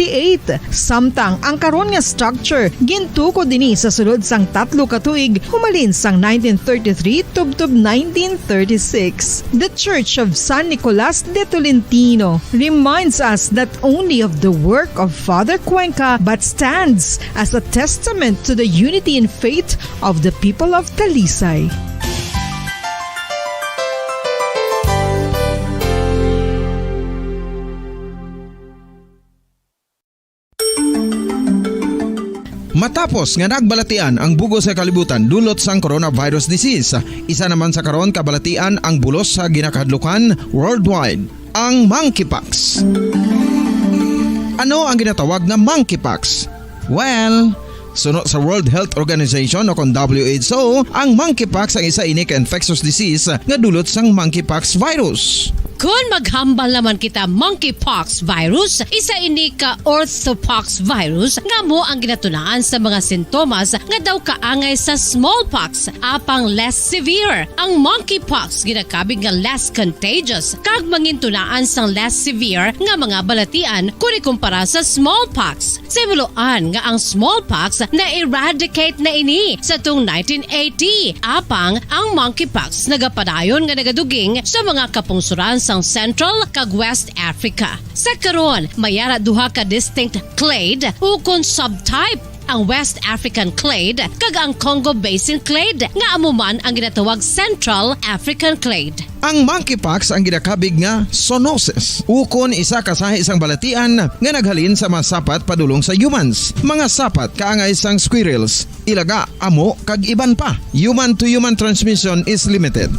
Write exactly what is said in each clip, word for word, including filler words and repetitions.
eight. Samtang ang karon nga structure gintukod ini sa sulod sang tatlo ka tuig, humalin sang nineteen thirty-three tubtob nineteen thirty-six. The Church of San Nicolas de Tolentino reminds us not only of the work of Father Cuenca but stands as a testament to the unity in faith of the people of Talisay. Matapos nga nagbalatian ang bug-os nga kalibutan dulot sang coronavirus disease, isa naman sa karon kabalatian ang bulos sa ginakahadlukan worldwide, ang monkeypox. Ano ang ginatawag nga monkeypox? Well, suno sa World Health Organization o kon W H O, ang monkeypox ang isa ini ka infectious disease nga dulot sang monkeypox virus. Kon maghambal naman kita monkeypox virus, isa ini ka orthopox virus nga amo ang ginatunaan sa mga sintomas nga daw kaangay sa smallpox, apang less severe. Ang monkeypox ginakabig nga less contagious kag mangintunaan sang less severe nga mga balatian kon ikumpara sa smallpox. Sa himuloan nga ang smallpox na-eradicate na ini sa tuong nineteen eighty, apang ang monkeypox nagapadayon nga nagaduging sa mga kapungsoran sang Central kag West Africa. Sa karon, may ara duha ka distinct clade ukon subtype, ang West African clade kag ang Congo Basin clade, nga amo man ang ginatawag Central African clade. Ang monkeypox ang ginakabig nga zoonosis, ukon isa ka sahi sang balatian nga naghalin sa mga sapat padulong sa humans. Mga sapat kaangay sang squirrels, ilaga, amo, kag iban pa. Human-to-human transmission is limited.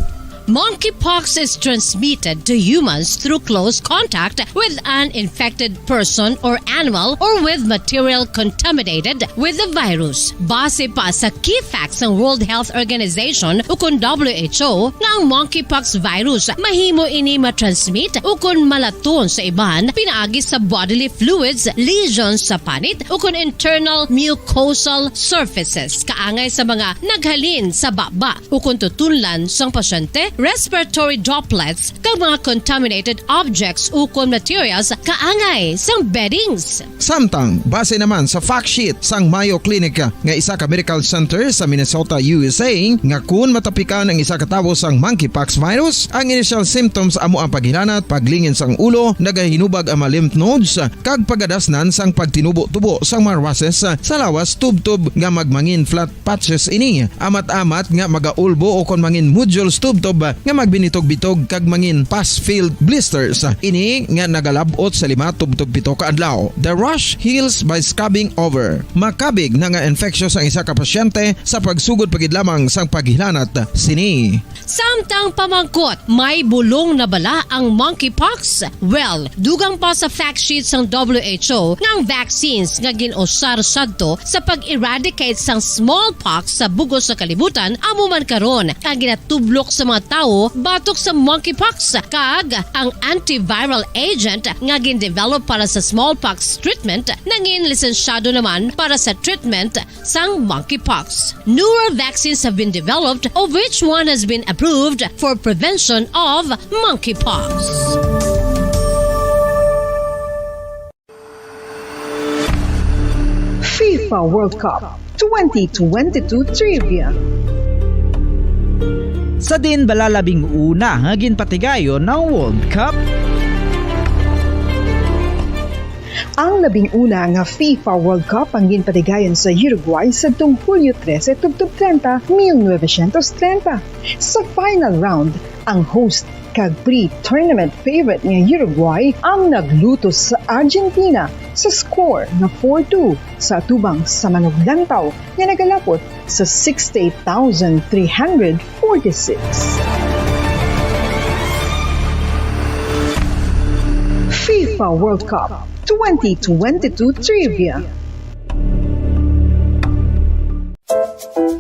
Monkeypox is transmitted to humans through close contact with an infected person or animal or with material contaminated with the virus. Base pa sa key facts sang World Health Organization ukon W H O, nga ang monkeypox virus mahimo ini matransmit ukon malaton sa iban pinaagi sa bodily fluids, lesions sa panit, ukon internal mucosal surfaces, kaangay sa mga naghalin sa baba ukon tutunlan sang pasyente, respiratory droplets, kag mga contaminated objects ukon materials kaangay sang beddings. Samtang, base naman sa fact sheet sang Mayo Clinic nga isa ka medical center sa Minnesota, U S A, nga kun matapikan ang isa ka tawo sang monkeypox virus, ang initial symptoms amo ang paghilanat, paglingin sang ulo, nagahinubag ang mga lymph nodes, kag pagadasnan sang pagtinubo-tubo sang mga rushes sa lawas tubtob nga magmangin flat patches ini, amat-amat nga magaulbo ukon mangin nodules tubtob nga magbinitog-bitog kag mangin pus-filled blisters. Ini nga nagalab-ot sa lima tubtob pito ka adlaw. The rash heals by scabbing over. Makabig na nga infectious ang isa ka pasyente sa pagsugod pa gid lamang sang paghilanat sini. Samtang pamangkot, may bulong na bala ang monkeypox? Well, dugang pa sa fact sheet sang W H O nga ang vaccines nga gin-usar sadto sa pag-eradicate sang smallpox sa bug-os nga kalibutan amo man karon ang ginatublok sa mga tawo batok sa monkeypox, kag ang antiviral agent nga gin-develop para sa smallpox treatment nangin lisensyado naman para sa treatment sang monkeypox. Newer vaccines have been developed, of which one has been approved for prevention of monkeypox. FIFA World Cup twenty twenty-two Trivia. Sa diin bala labing una nga ginpatigayon ang World Cup? Ang labing una nga FIFA World Cup ang ginpatigayon sa Uruguay sadtong Hulyo trese tubtob treinta, mil novecientos treinta. Sa final round, ang host kag pre-tournament favorite nga Uruguay ang naglutos sa Argentina sa score nga four two sa atubang sa manuglantaw nga nagalapot sa sixty-eight thousand three hundred forty-six. FIFA World Cup twenty twenty-two Trivia.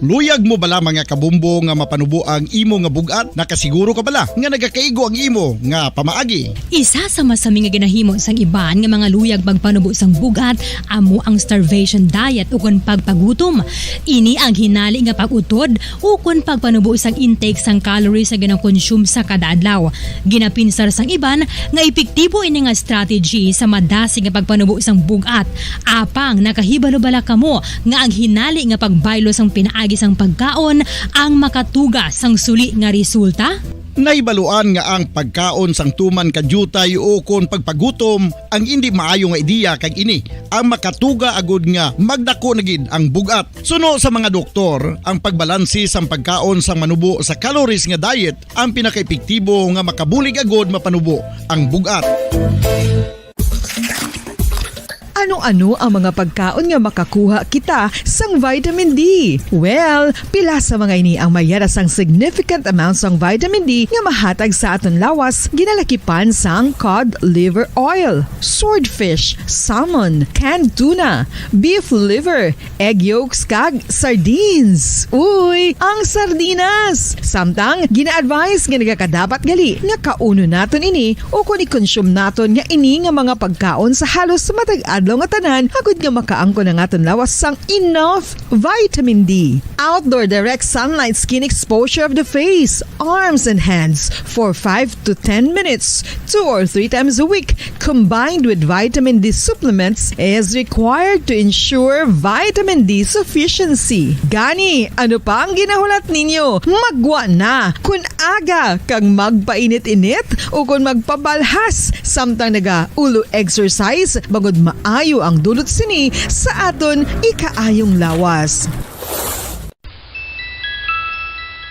Luyag mo bala, mga kabombo, nga mapanubo ang imo nga bug-at? Nakasiguro ka bala nga nagakaigo ang imo nga pamaagi? Isa sa masami nga ginahimo sang iban nga mga luyag magpanubo sang bug-at amo ang starvation diet ukon pagpagutom. Ini ang hinali nga pag-utod ukon pagpanubo sang intake sang calories nga ginakonsume sa kada adlaw. Ginapinsar sang iban nga epektibo ini nga strategy sa madasig nga pagpanubo sang bug-at. Apang nakahibalo bala kamo nga ang hinali nga pagbaylo sang pinaagi sang pagkaon ang makatuga sang suli nga resulta? Nahibaluan nga ang pagkaon sang tuman ka diutay ukon pagpagutom ang indi maayo nga ideya, kag ini ang makatuga agud nga magdako na gid ang bug-at. Suno sa mga doktor, ang pagbalanse sang pagkaon sang manubo sa calories nga diet ang pinakaepektibo nga makabulig agud mapanubo ang bug-at. Ano-ano ang mga pagkaon nga makakuha kita sang vitamin D? Well, pila sa mga ini ang may yara sang significant amount sang vitamin D nga mahatag sa aton lawas, ginalakipan sang cod liver oil, swordfish, salmon, canned tuna, beef liver, egg yolks, kag sardines. Uy, ang sardinas! Samtang gina-advise nga nagakadapat gali nga kaunon naton ini ukon i-consume naton nga ini nga mga pagkaon sa halos matag adlaw nga tanan, agud nga makaangkon ang aton lawas sang enough vitamin D. Outdoor direct sunlight skin exposure of the face, arms, and hands for five to ten minutes, two or three times a week, combined with vitamin D supplements, is required to ensure vitamin D sufficiency. Gani, ano pa ang ginahulat ninyo? Maggwa na! Kon aga kag magpainit-init ukon magpabalhas samtang naga-ulo exercise, bangod maayo ang dulot sini sa aton ikaayong lawas.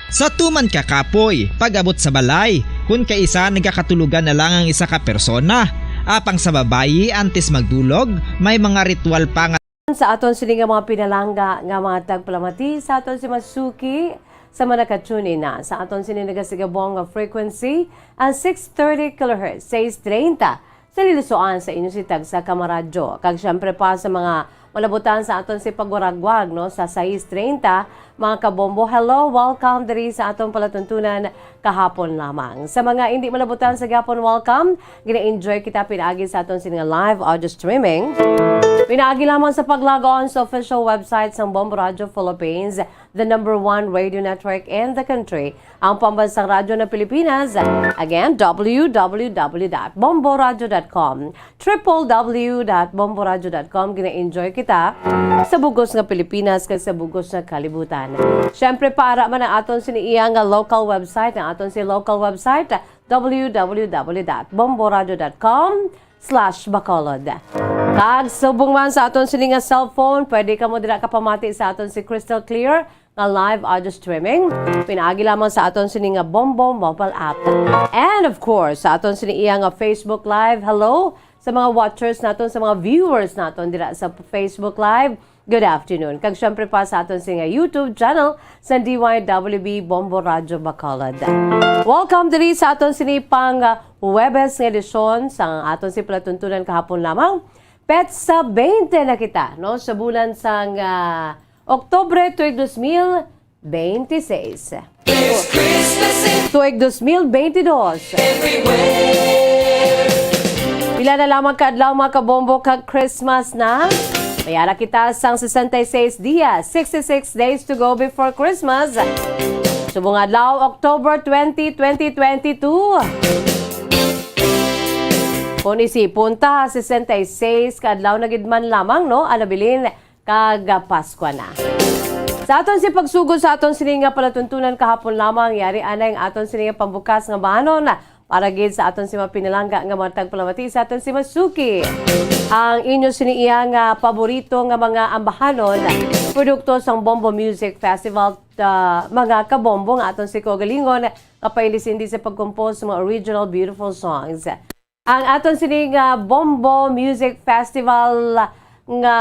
Sa tuman ka kapoy, pag-abot sa balay, kun kaisa nagakatulogan na lang ang isa ka persona. Apang sa babayi, antes magdulog, may mga ritual pa nga. Sa aton sini nga mga pinalangga nga mga tagpalamati, sa aton si Masuki, sa mga naka-tune in na sa aton sini nagasigabong nga frequency, ang six thirty kilohertz, sais treinta, sa lilusoan sa inyo si tagsa ka maradyo. Kag siyempre pa sa mga malabutan sa aton si pagwaragwag, no, sa sais treinta, mga kabombo, hello, welcome diri sa aton palatuntunan kahapon lamang. Sa mga indi malabutan sa gihapon, welcome. Gina-enjoy kita pinaagi sa aton sini nga live audio streaming. Pinaagi lamang sa pag-log on sa official website sang Bombo Radio Philippines, the number one radio network in the country, ang pambansang radyo ng Pilipinas. Again, w w w dot bomboradio dot com, triple w dot bomboradio dot com. Gina-enjoy kita sa bugos nga Pilipinas kag sa bugos nga kalibutan. Siyempre, para man ang aton sini iya nga local website, ang aton si local website, w w w dot bomboradio dot com slash bacolod. Kag subong man sa aton sini nga cellphone, pwede kamo dira kapamati sa aton si Crystal Clear nga live audio streaming. Pinaagi lamang sa aton sini nga Bombo mobile app. And of course, sa aton sini iya nga Facebook Live, hello sa mga watchers naton, sa mga viewers naton dira sa Facebook Live. Good afternoon. Kag syempre pa sa aton sini nga YouTube channel sa D Y W B Bombo Radyo Bacolod. Welcome diri sa aton sini pang, ah, Huwebes nga edisyon sa aton si palatuntunan kahapon lamang. Petsa twenty na kita, no? Sa bulan sang, ah, Oktubre tuig dos mil beintiseis. Tuig dos mil beintidos. Pila na lamang ka adlaw, mga kabombo, kag Christmas na. May ara kita sang sesenta y seis dias, sixty-six days to go before Christmas. Subong adlaw, October twenty, twenty twenty-two. Kung isipon ta, sesenta y seis ka adlaw na gid man lamang, no? Ano bilin, kag, ah, Paskwa na. Sa aton si pagsugod sa aton sini nga palatuntunan kahapon lamang, yari anay ang aton sini nga pambukas nga bahanon para gid sa aton si mga pinalangga nga mga tagpalamati sa aton si Masuki. Ang inyo sini iya nga paborito nga mga ambahanon, produkto sang Bombo Music Festival, ah, mga kabombo nga aton si kaugalingon nga paindi-sindi sa pag-compose sa mga original beautiful songs. Ang aton sini nga Bombo Music Festival nga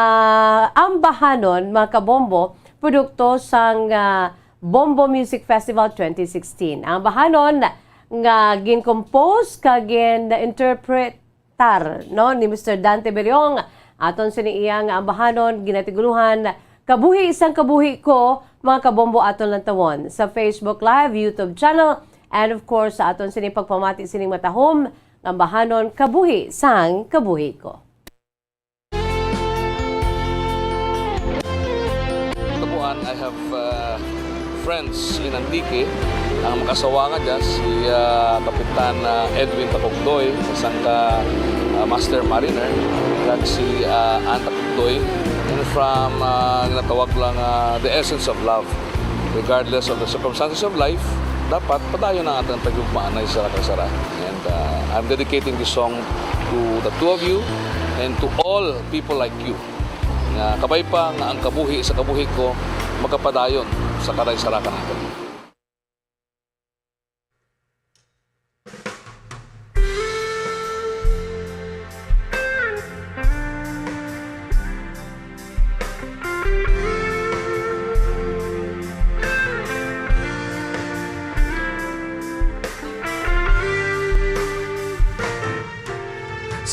ambahanon, mga kabombo, produkto sang, ah, Bombo Music Festival twenty sixteen. Ang ambahanon nga gin-compose kag gin-interpretar, no, ni Mister Dante Beriong, aton sini iya nga ambahanon, ginatigulohan Kabuhi Sang Kabuhi Ko, mga kabombo, aton lantawon sa Facebook Live, YouTube channel, and of course, sa aton sini pagpamati sining matahom nga ambahanon, Kabuhi sang Kabuhi Ko. Tabuan, I have, uh, friends in Antique. Ang makasawanga dyan, si, uh, Kapitan, uh, Edwin Takugdoy, isang ka, uh, master mariner, kag si, uh, Ann Takugdoy. And from, uh, ginatawag lang, uh, the essence of love. Regardless of the circumstances of life, dapat padayon ang atong paghigugmaanay sara kag sara. And, uh, I'm dedicating this song to the two of you and to all people like you, nga kabay pa nga ang kabuhi sa kabuhi ko magapadayon sa karay sara ka naton.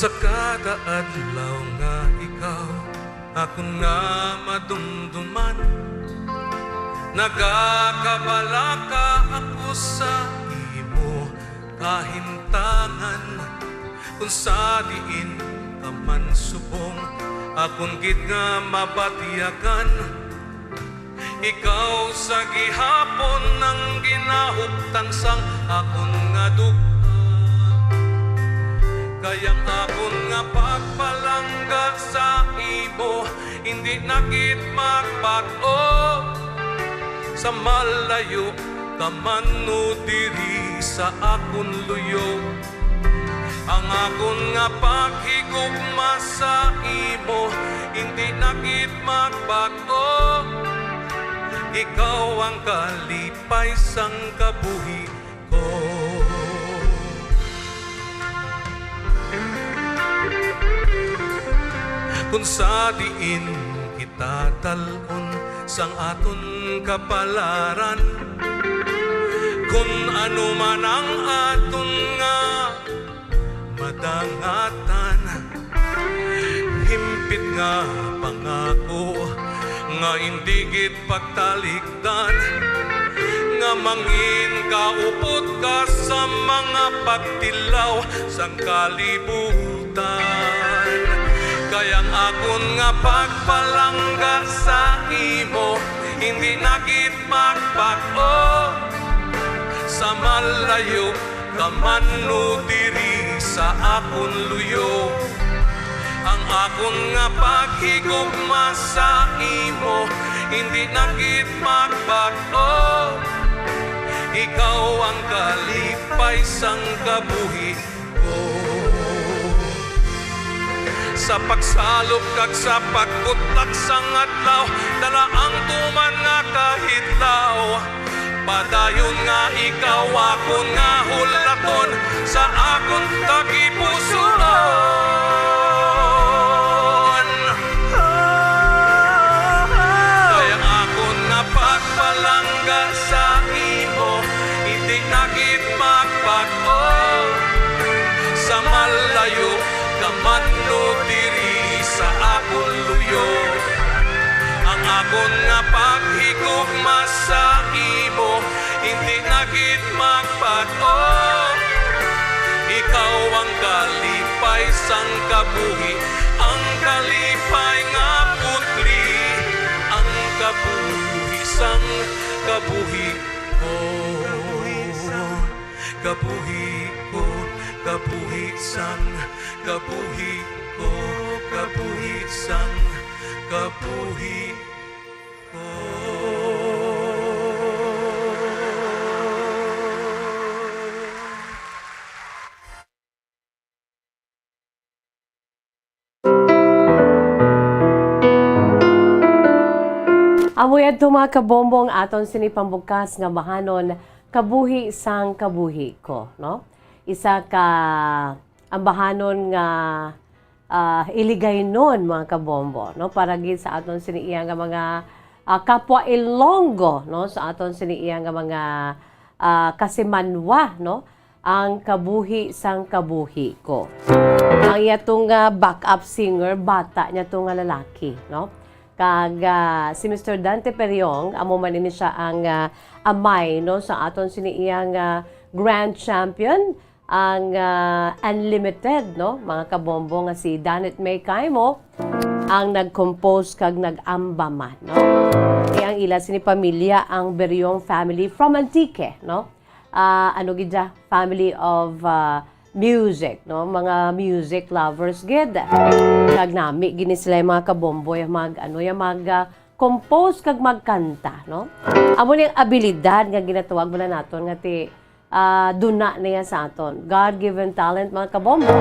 Sa kada adlaw nga ikaw akon nga madumduman, nagakabalaka ako sa imo kahimtangan. Kung sa diin ka man subong, akon gid nga mabatyagan. Ikaw sa gihapon ang ginahuptan sang akon nga duga. Kay ang akon nga pagpalangga sa imo, hindi na gid magbag-o. Sa malayo ka man o diri sa akon luyo, ang akon nga paghigugma sa imo, hindi na gid magbag-o. Ikaw ang kalipay sang kabuhi ko. Kung sa diin kita dal-on sang aton kapalaran, kun ano man ang aton nga madangatan, himpit nga pangako nga indi gid pagtalikdan, nga mangin kaupod ka sa mga pagtilaw sang kalibutan. Kay ang akon nga pagpalangga sa imo, hindi na gid magbag-o. Sa malayo ka man o diri sa akon luyo, ang akon nga paghigugma sa imo, hindi na gid magbag-o. Ikaw ang kalipay sang kabuhi ko. Sa pagsalop kag sa pagkutak sang adlaw, dala ang tuman nga kahidlaw. Padayon nga ikaw akon nga hulaton sa akon tagipusoon. Kay ang akon nga pagpalangga sa imo, hindi na gid magbag-o. Sa malayo ka man o diri sa akon luyo, ang akon nga paghigugma sa imo, hindi na gid magbag-o. Ikaw ang kalipay sang kabuhi, ang kalipay nga putli, ang kabuhi sang kabuhi ko. Kabuhi ko, kabuhi sang kabuhi ko, kabuhi sang kabuhi ko. Amo yadto, mga kabombo, ang aton sini pambukas nga ambahanon, Kabuhi sang Kabuhi Ko, no? Isa ka ambahanon nga, ah, Iligaynon, mga kabombo, no? Para gid sa aton sini iya nga mga, ah, kapwa Ilonggo, no? Sa aton sini iya nga mga, ah, kasimanwa, no? Ang Kabuhi sang Kabuhi Ko. Ang iya to nga backup singer, bata niya to nga lalaki, no? Kag, ah, si Mister Dante Periong, amo man ini siya ang, ah, amay, no, sa aton sini iyang, ah, grand champion, ang, ah, Unlimited, no, mga kabombo, nga si Danette May Caimo ang nag-compose kag nag-amba man, no? Kay ang ila sini pamilya, ang Beriong family from Antique, no? Ah, ano gid siya? Family of, ah, music, no? Mga music lovers gid. Kag nami gini sila, mga kabombo, ya mag, ano, ya mag, ah, compose kag magkanta, no? Amo ni ang abilidad nga ginatawag bala naton nga ti, ah, duna niya sa aton. God-given talent, mga kabombo.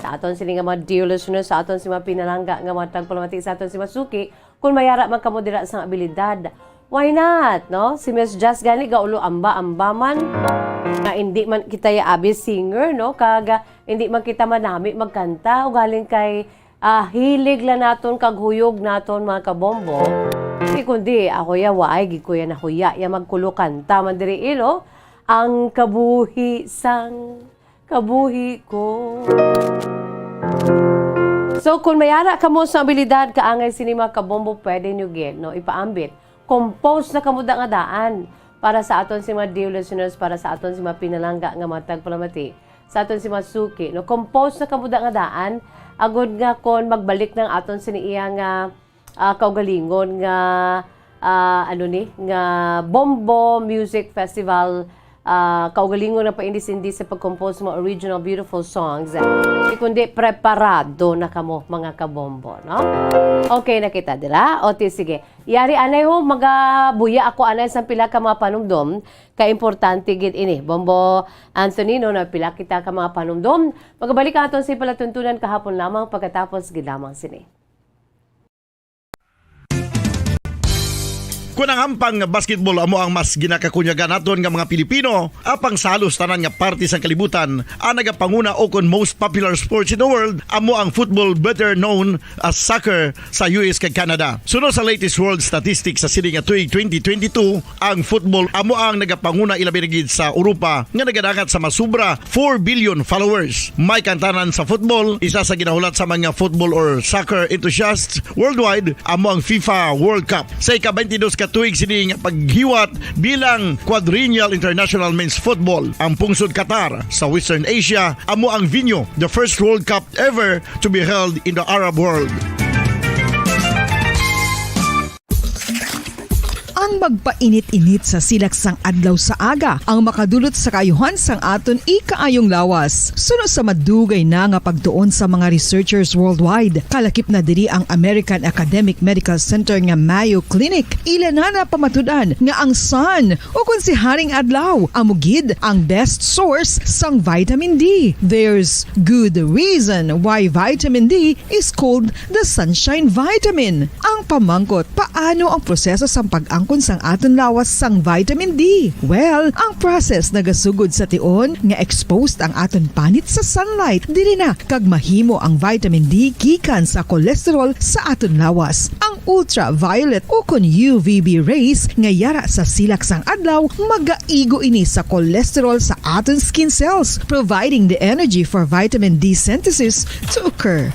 Sa aton sini nga mga dear listeners, sa aton si mga pinalangga nga mga tagpalamati, sa aton si mga suki, kung mayara man kamo dira sa abilidad, why not, no? Si Miss Jazz gani gaulo amba-amba man. Nga hindi man kita ya abi singer, no? Kag, ah, hindi man kita manami magkanta, ugaling kay, ah, hilig la naton kag huyog naton, mga kabombo. Di kundi ako ya, waay gid ko ya nahuya ya magkulo kanta man diri, ilo. Ang kabuhi sang kabuhi ko. So, kung mayara kamo sa abilidad, kaangay sini, mga kabombo, pwede nyo gid, no, ipaambit. Compose na kamo da nga daan para sa aton si mga dear listeners, para sa aton si mga pinalangga nga mga tagpalamati, sa aton si mga suki, no? Compose na kamo da nga daan, agod nga kon magbalik nang aton sini iya nga, ah, kaugalingon nga, ah, ano ni, nga Bombo Music Festival, ah, kaugalingon nga paindis-indis sa pag-compose sa mga original beautiful songs. Di kundi preparado na kamo, mga kabombo, no? Okay na kita dira. O, ti, sige. Yari anay ho, magabuya ako anay sang pila ka mga panumdom. Kay importante gid ini. Bombo Anthony, no, na pila kita ka mga panumdom. Magabalik aton sa palatuntunan kahapon lamang pagkatapos gid lamang sini. Kun ang hampang nga basketball amo ang mas ginakakunyagan naton nga mga Pilipino, apang sa halos tanan nga parte sang kalibutan, ang nagapanguna ukon most popular sports in the world amo ang football, better known as soccer, sa U S kag Canada. Suno sa latest world statistics sa sini nga tuig twenty twenty-two, ang football amo ang nagapanguna, ilabi na gid sa Europa, nga nagadangat sa masubra four billion followers. May kantanan sa football, isa sa ginahulat sa mga football or soccer enthusiasts worldwide amo ang FIFA World Cup. Sa ika-twenty-dos ka tuig sini nga paghiwat bilang Quadrennial International Men's Football, ang pungsod Qatar sa Western Asia amo ang venue. The first World Cup ever to be held in the Arab world. Ang magpainit-init sa silak sang adlaw sa aga ang makadulot sa kaayuhan sang aton ikaayong lawas. Suno sa madugay na nga pagtuon sa mga researchers worldwide, kalakip na diri ang American Academic Medical Center nga Mayo Clinic. Ila na napamatud-an nga ang sun, ukon si Haring Adlaw, amo gid ang best source sang vitamin D. There's good reason why vitamin D is called the sunshine vitamin. Ang pamangkot, paano ang proseso sang pag-angkon sang aton lawas sang vitamin D? Well, ang process nagasugod sa tion nga exposed ang aton panit sa sunlight, diri na kag mahimo ang vitamin D gikan sa cholesterol sa aton lawas. Ang ultraviolet ukon U V B rays nga yara sa silak sang adlaw magaigo ini sa cholesterol sa aton skin cells, providing the energy for vitamin D synthesis to occur.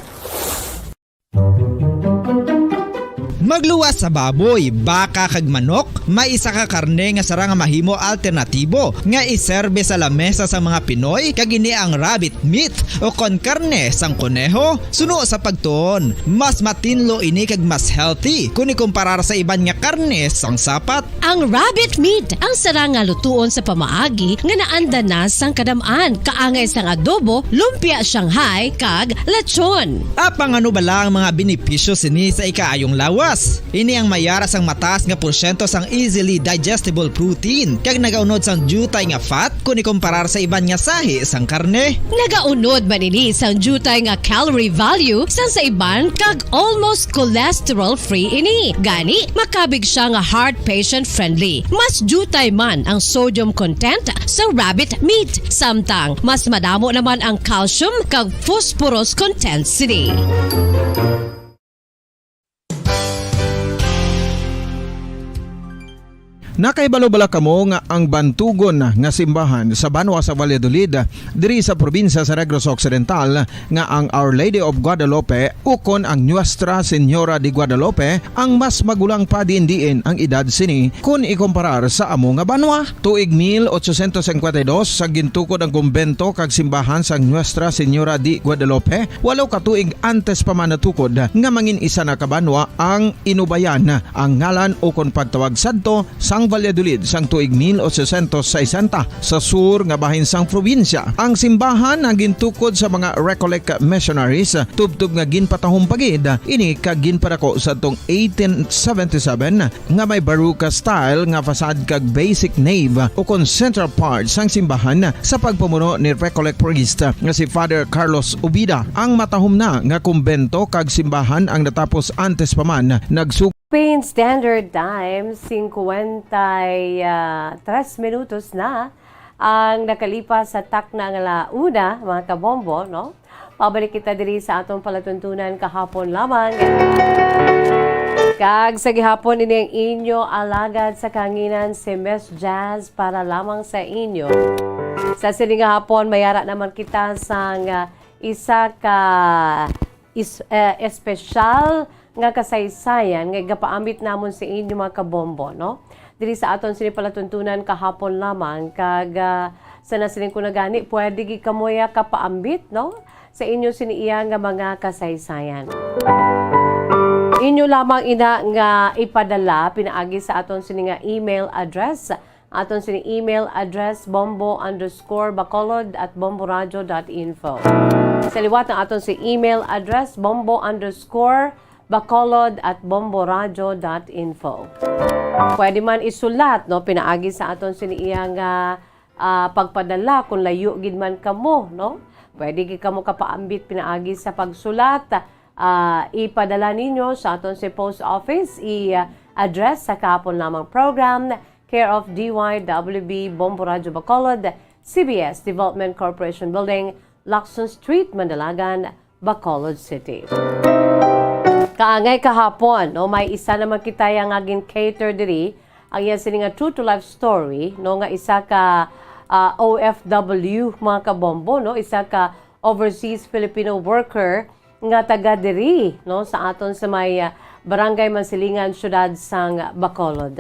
Magluwas sa baboy, baka, kag manok, may isa ka karne nga sarang nga mahimo alternatibo nga iserbe sa lamesa sang mga Pinoy, kag ini ang rabbit meat, ukon karne sang koneho. Suno sa pagtuon, mas matinlo ini kag mas healthy kon ikumparar sa iban nga karne sang sapat. Ang rabbit meat ang sarang nga lutuon sa pamaagi nga naanda na sang kadam-an, kaangay sang adobo, lumpia Shanghai, kag lechon. Apang ano bala ang mga benepisyo sini sa ikaayong lawas? Ini ang mayara sang mataas nga porsyento sang easily digestible protein, kag nagaunod sang diutay nga fat kon ikumparar sa iban nga sahi sang karne. Nagaunod man ini sang diutay nga calorie value sang sa iban, kag almost cholesterol-free ini. Gani, makabig siya nga heart patient-friendly. Mas diutay man ang sodium content sa rabbit meat, samtang mas madamo naman ang calcium kag phosphorus content sini. Nakahibalo bala kamo nga ang bantugon nga simbahan sa banwa sa Valladolid, diri sa probinsya sa Negros Occidental, nga ang Our Lady of Guadalupe ukon ang Nuestra Señora de Guadalupe ang mas magulang pa diin-diin ang edad sini kon ikomparar sa amo nga banwa? Tuig mil ochocientos cincuenta y dos, sa gintukod ang kumbento kag simbahan sang Nuestra Señora de Guadalupe, walo ka tuig antes pa man natukod nga mangin isa na ka banwa ang Inubayan, ang ngalan ukon pagtawag sadto sang Valladolid sang tuig mil ochocientos sesenta, sa sur nga bahin sang probinsya. Ang simbahan ang gintukod sa mga Recollect missionaries, tubtob nga ginpatahom pa gid ini kag ginpadako sadtong eighteen seventy-seven, nga may Baroque style nga facade kag basic nave ukon central part sang simbahan sa pagpamuno ni Recollect priest nga si Father Carlos Ubida. Ang matahom na nga kumbento kag simbahan ang natapos antes pa man nagsug- Philippine Standard Time, singkwenta y tres minutos na ang nakalipas sa takna nga ala una, mga kabombo, no? Pabalik kita diri sa atong palatuntunan kahapon lamang. Kag sa gihapon, ini ang inyo alagad sa kahanginan, si Miss Jazz, para lamang sa inyo. Sa sini nga hapon, may ara naman kita sang, ah, isa ka is-, eh, espesyal nga kasaysayan nga igapaambit namon sa inyo, mga kabombo, no? Diri sa aton sini palatuntunan kahapon lamang, kag, ah, sa nasiling ko na gani, pwede gid kamo ya kapaambit, no, sa inyo sini iya nga mga kasaysayan. Inyo lamang ina nga ipadala pinaagi sa aton sini nga email address. Aton sini email address, bombo underscore bacolod at bomboradio dot info. Sa liwat ang aton si email address, bombo underscore bacolod at bomboradio dot info. Pwede man isulat, no, pinaagi sa aton sini iya nga, ah, pagpadala kung layo gid man kamo, no? Pwede gid kamo kapaambit pinaagi sa pagsulat. Ah, ipadala ninyo sa aton si post office, i-address sa kahapon lamang program, care of D Y W B, Bombo Radyo Bacolod, C B S Development Corporation Building, Lacson Street, Mandalagan, Bacolod City. Kaangay kahapon, no, may isa naman kita ya nga gin-cater diri. Ang iya sini nga true to life story, no, nga isa ka, ah, O F W, mga kabombo, no, isa ka overseas Filipino worker nga taga diri, no, sa aton sa may, ah, Barangay Mansilingan, siyudad sang Bacolod.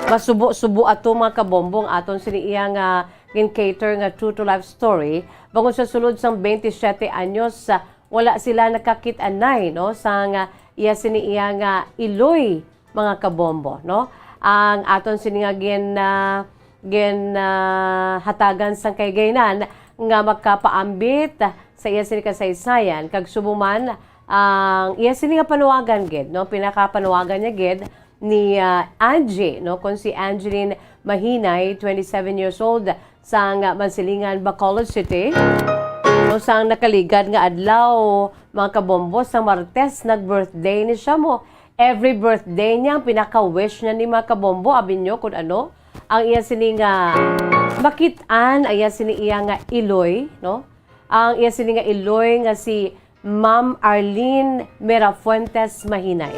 Masubo-subo ato, mga kabombo, ang aton sini iya nga gin-cater nga true to life story, bangod sa sulod sang twenty-seven anyos, ah, wala sila nakakit-anay, no, sang, ah, iya sini iya nga iloy, mga kabombo, no? Ang aton sini nga gin, ah, gin, ah, hatagan sang kahigayunan nga makapaambit sa iya sini kasaysayan, kag subong man ang iya sini nga panuwagan gid, no? Pinakapanuwagan niya gid ni, ah, Angie, no? Kung si Angeline Mahinay, twenty-seven years old, sang Mansilingan, Bacolod City. No, sang nakaligad nga adlaw, mga kabombo, sa Martes, nag-birthday ni siya mo. Every birthday niya, ang pinaka-wish niya ni, mga kabombo, abi niyo kung ano, ang iya sini nga makit-an, ang iya sini iya nga iloy, no? Ang iya sini nga iloy nga si Ma'am Arlene Mirafuentes Mahinay.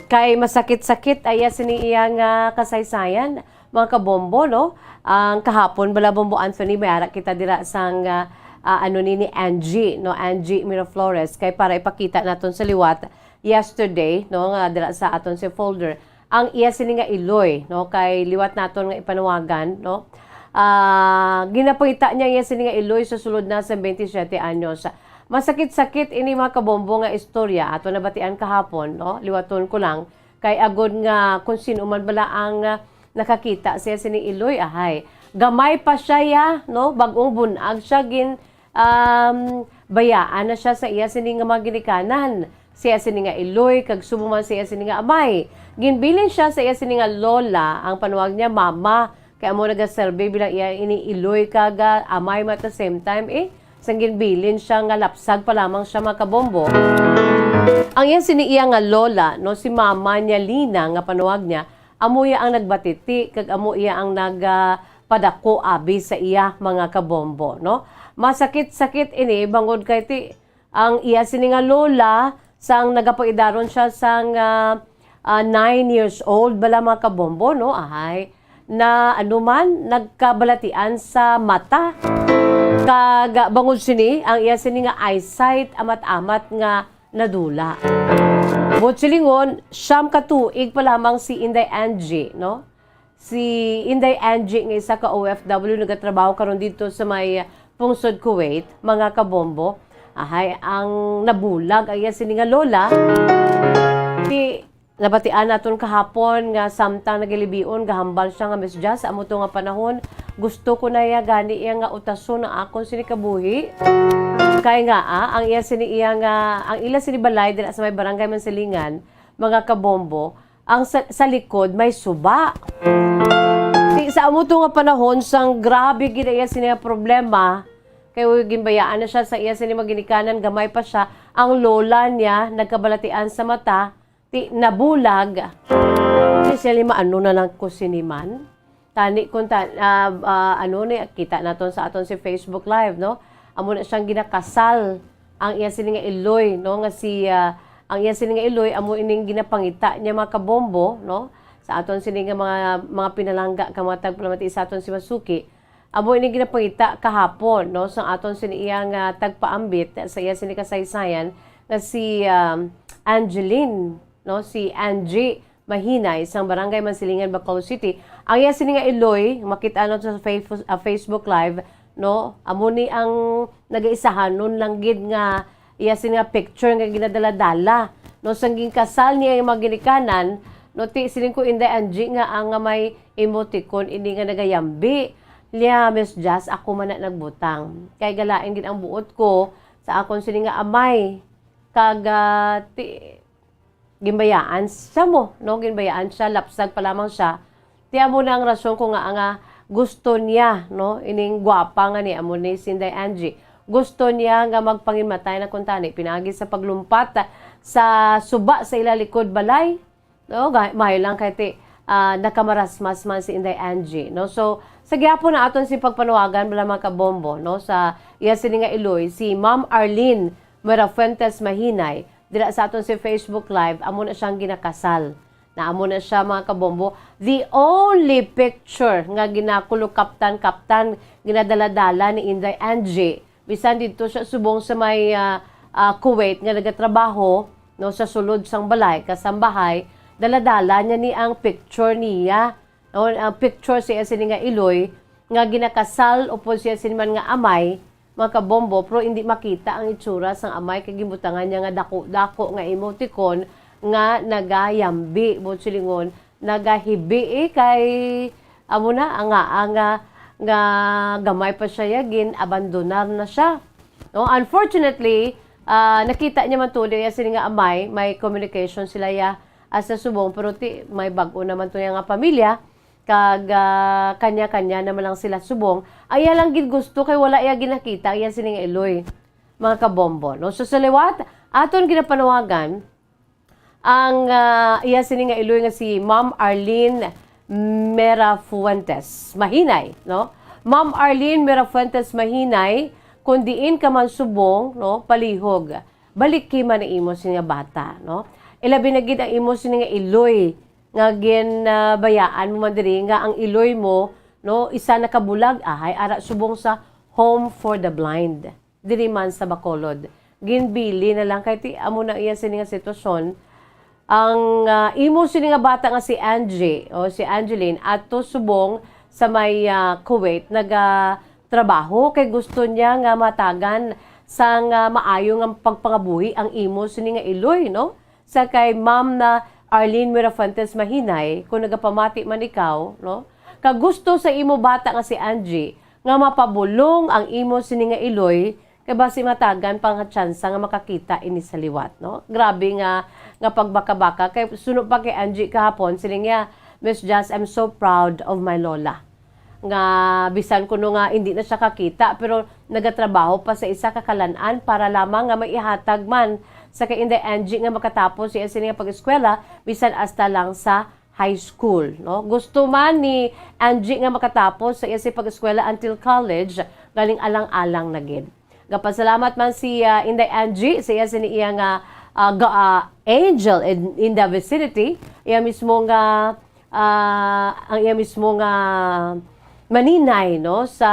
Kay masakit-sakit ang iya sini iya nga kasaysayan, mga kabombo, no? Ang kahapon bala, Bombo Anthony, may ara kita dira sang, ah, ah, ano ni, ni Angie, no? Angie Miraflores, kay para ipakita naton sa liwat yesterday, no, nga dira sa aton si folder, ang iya sini nga iloy, no, kay liwat naton nga ipanuwagan, no? Ah, ginapangita niya iya sini nga iloy sa sulod na sa twenty-seven anyos. Masakit-sakit ini, mga kabombo, nga istorya ato nabatian kahapon, no? Liwaton ko lang, kay agod nga kung sino man bala ang, ah, nakakita siya sini iloy, ahay. Gamay pa siya ya, no? Bag-ong bun-ag siya, gin, um, bayaan na siya sa iya sini nga mga ginikanan. Siya sini nga iloy, kag subong man siya sini nga amay. Ginbilin siya sa iya sini nga lola, ang panuwag niya mama, kay amo nagaserbi bilang iya ini iloy kag, ah, amay mo at the same time, eh. Sang ginbilin siya nga lapsag pa lamang siya, mga kabombo. Ang iya sini iya nga lola, no, si Mama niya Lina, nga panuwag niya, amo iya ang nagbatiti, kag amo iya ang nag, ah, padako abi sa iya, mga kabombo, no? Masakit-sakit ini, bangod kay ti, ang iya sini nga lola, sang nagapaidaron siya sang, ah, ah, nine years old bala, mga kabombo, no? Ahay, na ano man, nagkabalatian sa mata. Kag, ah, bangod sini, ang iya sini nga eyesight amat-amat nga nadula. Buot silingon, siyam ka tuig pa lamang si Inday Angie, no? Si Inday Angie nga isa ka O F W nagatrabaho karon dito sa may pungsod Kuwait, mga kabombo. Ahay, ang nabulag ang iya sini nga lola. Di nabatian naton kahapon nga samtang nagalibion, gahambal siya nga, "Miss Jazz, amo to nga panahon, gusto ko na ya gani iya nga utason ang akon sini kabuhi." Kay nga, ah, ang iya sini iya nga, ang ila sini balay dira sa may barangay Mansilingan, mga kabombo, ang sa, sa likod may suba. Di sa amo to nga panahon, sang grabe gid iya sini nga problema, kay ginbayaan na siya sa iya sini mga ginikanan, gamay pa siya, ang lola niya nagkabalatian sa mata, ti nabulag. Di siya lima, "Ano na lang ko sini man?" Tani kung ta, ah, ah, ano ni, kita naton sa aton si Facebook Live, no? Amo na siyang ginakasal ang iya sini nga iloy, no, nga si, ah, ang iya sini nga iloy amo ining ginapangita niya, mga kabombo, no? Sa aton sini nga mga, mga pinalangga ka mga tagpalamati sa aton si Masuki, amo ining ginapangita kahapon, no, sa aton sini iya nga tagpaambit sa iya sini kasaysayan nga si, um, Angeline, no, si Angie Mahinay sang Barangay Mansilingan, Bacolod City. Ang iya sini nga iloy, makita nato sa Fa-, ah, Facebook Live, no? Amo ni ang nagaisahanon lang gid nga iya sini nga picture nga ginadala-dala, no? Sang ginkasal niya ang mga ginikanan, no? Ti, siling ko, Inday Angie, nga ang nga may emoticon ini nga nagayambi. Niya, Miss Jazz, ako man na nagbutang. Kay galain gid ang buot ko sa akon sini nga amay. Kag, ah, ti, ginbayaan siya mo, no? Ginbayaan siya, lapsag pa lamang siya. Ti amo na ang rason ko nga, nga gusto niya, no? Ining gwapa nga ni amo ni si Inday Angie. Gusto niya nga magpanginmatay na kuntani, pinagi sa paglumpat sa suba sa ila likod balay. No? Ga-, mayo lang kay ti, ah, nakamarasmas man si Inday Angie, no? So, sa gihapon na aton si pagpanuwagan, bala, mga kabombo, no? Sa iya sini nga iloy, si Ma'am Arlene Mirafuentes Mahinay, dira sa aton si Facebook Live, amo na siyang ginakasal. Na amo na siya, mga kabombo. The only picture nga ginakulukaptan-kaptan, ginadala-dala ni Inday Angie, bisan didto siya subong sa may, ah, ah, Kuwait nga nagatrabaho, no, sa sulod sang balay, kasambahay, dala-dala niya ni ang picture niya, no, ang picture sa iya sini nga iloy, nga ginakasal upod siya sini man nga amay, mga kabombo, pero hindi makita ang itsura sang amay kay ginbutangan niya nga dako-dako nga emoticon nga nagayambi, buot silingon, nagahibi, eh, kay amo na, ang nga, ang nga, nga gamay pa siya, ya, gin-abandonar na siya. No, unfortunately, ah, nakita niya man tuod iya sini nga amay, may communication sila, ya, as sa subong, pero ti, may bag-o naman to niya nga pamilya, kag, ah, kanya-kanya naman lang sila subong. Ang iya lang gid gusto kay wala iya ginakita, iya sini nga iloy, mga kabombo, no? So, sa liwat, aton ginapanawagan ang, ah, iya sini nga iloy nga si Ma'am Arlene Mirafuentes Mahinay, no? Ma'am Arlene Mirafuentes Mahinay, kung diin ka man subong, no, palihog, baliki man ang imo sini nga bata, no? Ilabi na gid ang imo sini nga iloy nga gin, ah, bayaan mo man diri nga ang iloy mo, no, isa nakabulag, ahay, ara subong sa Home for the Blind diri man sa Bacolod. Ginbili na lang kay ti amo na iya sini nga sitwasyon. Ang, ah, imo sini nga bata nga si Angie o si Angeline ato subong sa may, ah, Kuwait nagatrabaho kay gusto niya nga matagan sang, ah, maayo nga pagpangabuhi ang imo sini nga iloy, no? Sa kay Ma'am na Arlene Mirafuentes Mahinay, kung nagapamati man ikaw, no? Kag gusto sa imo bata nga si Angie nga mapabulong ang imo sini nga iloy, kay basi matagan pa nga tsansa nga makakita ini sa liwat, no? Grabe nga, nga pagbaka-baka, kay suno pa kay Angie kahapon, siling niya, "Miss Jazz, I'm so proud of my lola." Nga bisan kuno nga hindi na siya kakita, pero nagatrabaho pa sa isa ka kalan-an para lamang nga maihatag man sa kay Inday Angie nga makatapos sa iya sini nga pag-eskwela, bisan hasta lang sa high school, no? Gusto man ni Angie nga makatapos sa iya si pag-eskwela until college, galing alang-alang na gid. Gapasalamat man si, ah, Inday Angie sa iya sini iya nga, ah, ga-, ah, angel in, in the vicinity, iya mismo nga, ah, ang iya mismo nga maninay, no, sa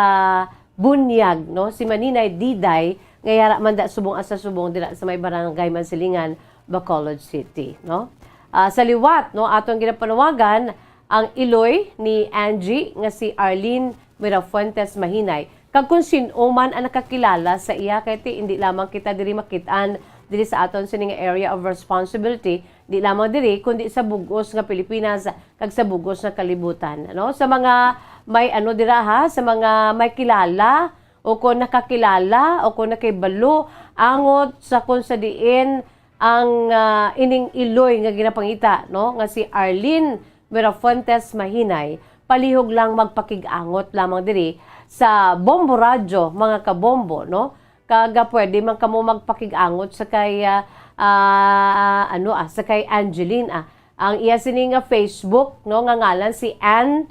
bunyag, no, si Maninay Diday, nga yara man da subong sa subong dira sa may barangay Mansilingan, Bacolod City, no. Ah, sa liwat, no, aton ginapanawagan ang iloy ni Angie nga si Arlene Mirafuentes Mahinay, kag kung sin-o man ang nakakilala sa iya, kay ti, hindi lamang kita diri makit-an diri sa aton sini nga area of responsibility, di lamang diri, kundi sa bug-os nga Pilipinas kag sa bug-os nga kalibutan, no? Sa mga may ano dira, ha, sa mga may kilala o kon nakakilala o kon nakahibalo angot sa kung sa diin ang, ah, ining iloy nga ginapangita, no, nga si Arlene Mirafuentes Mahinay, palihog lang magpakig-angot lamang diri sa Bombo Radyo, mga kabombo, no? Kag, ah, pwede man kamo magpakig-angot sa kay, ah, ah, ano, ah, sa kay Angeline, ah. Ang iya sini nga Facebook, no, nga ngalan si Ann,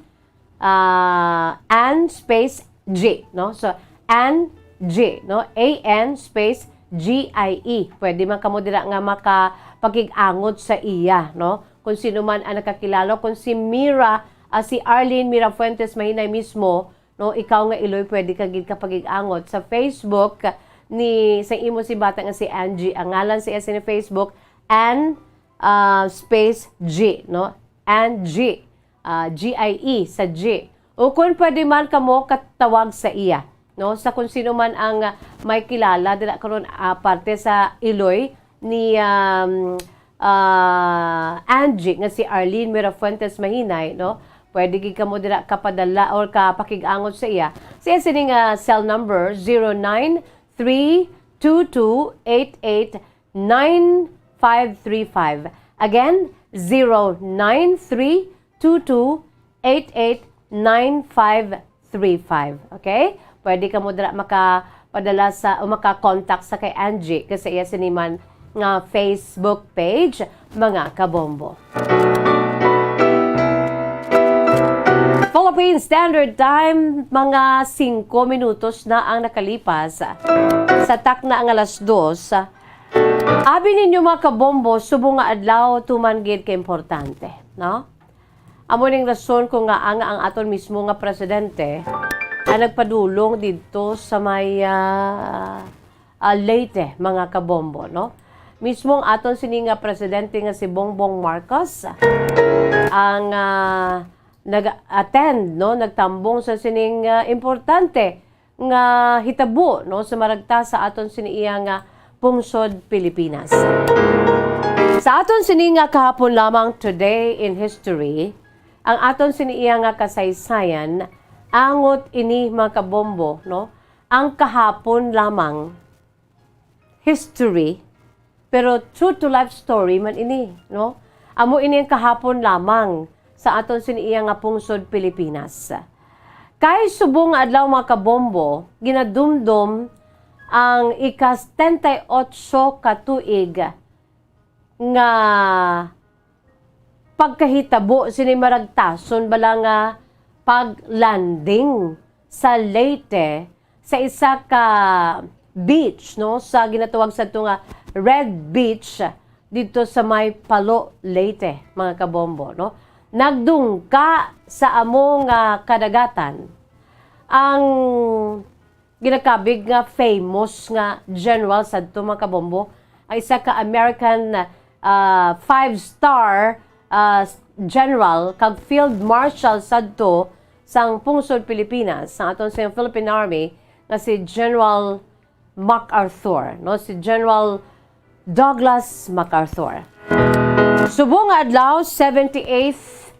ah, Ann space G, no? So, Ann G, no? A N space G I E. Pwede man kamo dira nga makapakig-angot sa iya, no? Kung sino man ang nakakilala, kung si Mira, ah, si Arlene Mirafuentes Mahinay mismo, no? Ikaw nga iloy, pwede ka gid kapakig-angot sa Facebook ni, sa imo si bata nga si Angie. Ang ngalan sa iya sa Facebook, Ann, ah, space G, no? Ann G, ah, G I E sa G. O kung pwede man kamo katawag sa iya, no? Sa kung sino man ang, ah, may kilala dira karon, ah, parte sa iloy ni, um, ah, Angie nga si Arlene Mirafuentes Mahinay, no? Pwede gid kamo dira kapadala or kapakig-angot sa iya. Sa iya sini nga cell number, zero nine three two two eight eight nine five three five. Again, zero nine three two two eight eight nine five three five. Okay? Pwede kamo dira makapadala sa, o maka-contact sa kay Angie, kay sa iya sini man nga Facebook page, mga kabombo. Philippine Standard Time, mga singko minutos na ang nakalipas sa takna nga alas dos. Abi ninyo, mga kabombo, subong nga adlaw, tuman gid ka importante, no? Amo ning rason kung ngaa nga ang aton mismo nga presidente ang nagpadulong didto sa may, ah, ah, Leyte, mga kabombo, no? Mismo ang aton sini nga presidente nga si Bongbong Marcos ang, ah, nag-attend, no, nagtambong sa sining, ah, importante nga hitabo, no, sa maragta sa aton sini iya nga pungsod Pilipinas. Sa aton sini nga kahapon lamang, Today in History, ang aton sini iya nga kasaysayan, angot ini, mga kabombo, no, ang kahapon lamang history, pero true to life story man ini, no? Amo ini ang kahapon lamang sa aton sini iya nga pungsod Pilipinas. Kay subong nga adlaw, mga kabombo, ginadumdom ang ika-setenta y ocho ka tuig nga pagkahitabo sini maragtason bala nga pag-landing sa Leyte sa isa ka beach, no, sa ginatawag sadto nga Red Beach didto sa may Palo, Leyte, mga kabombo, no. Nagdungka sa amo nga kadagatan ang ginakabig nga famous nga general sadto, mga kabombo, ang isa ka American, ah, five-star, ah, general kag field marshal sadto sang pungsod Pilipinas, sang aton sing Philippine Army, nga si General MacArthur, no? Si General Douglas MacArthur. Subong nga adlaw, seventy-eighth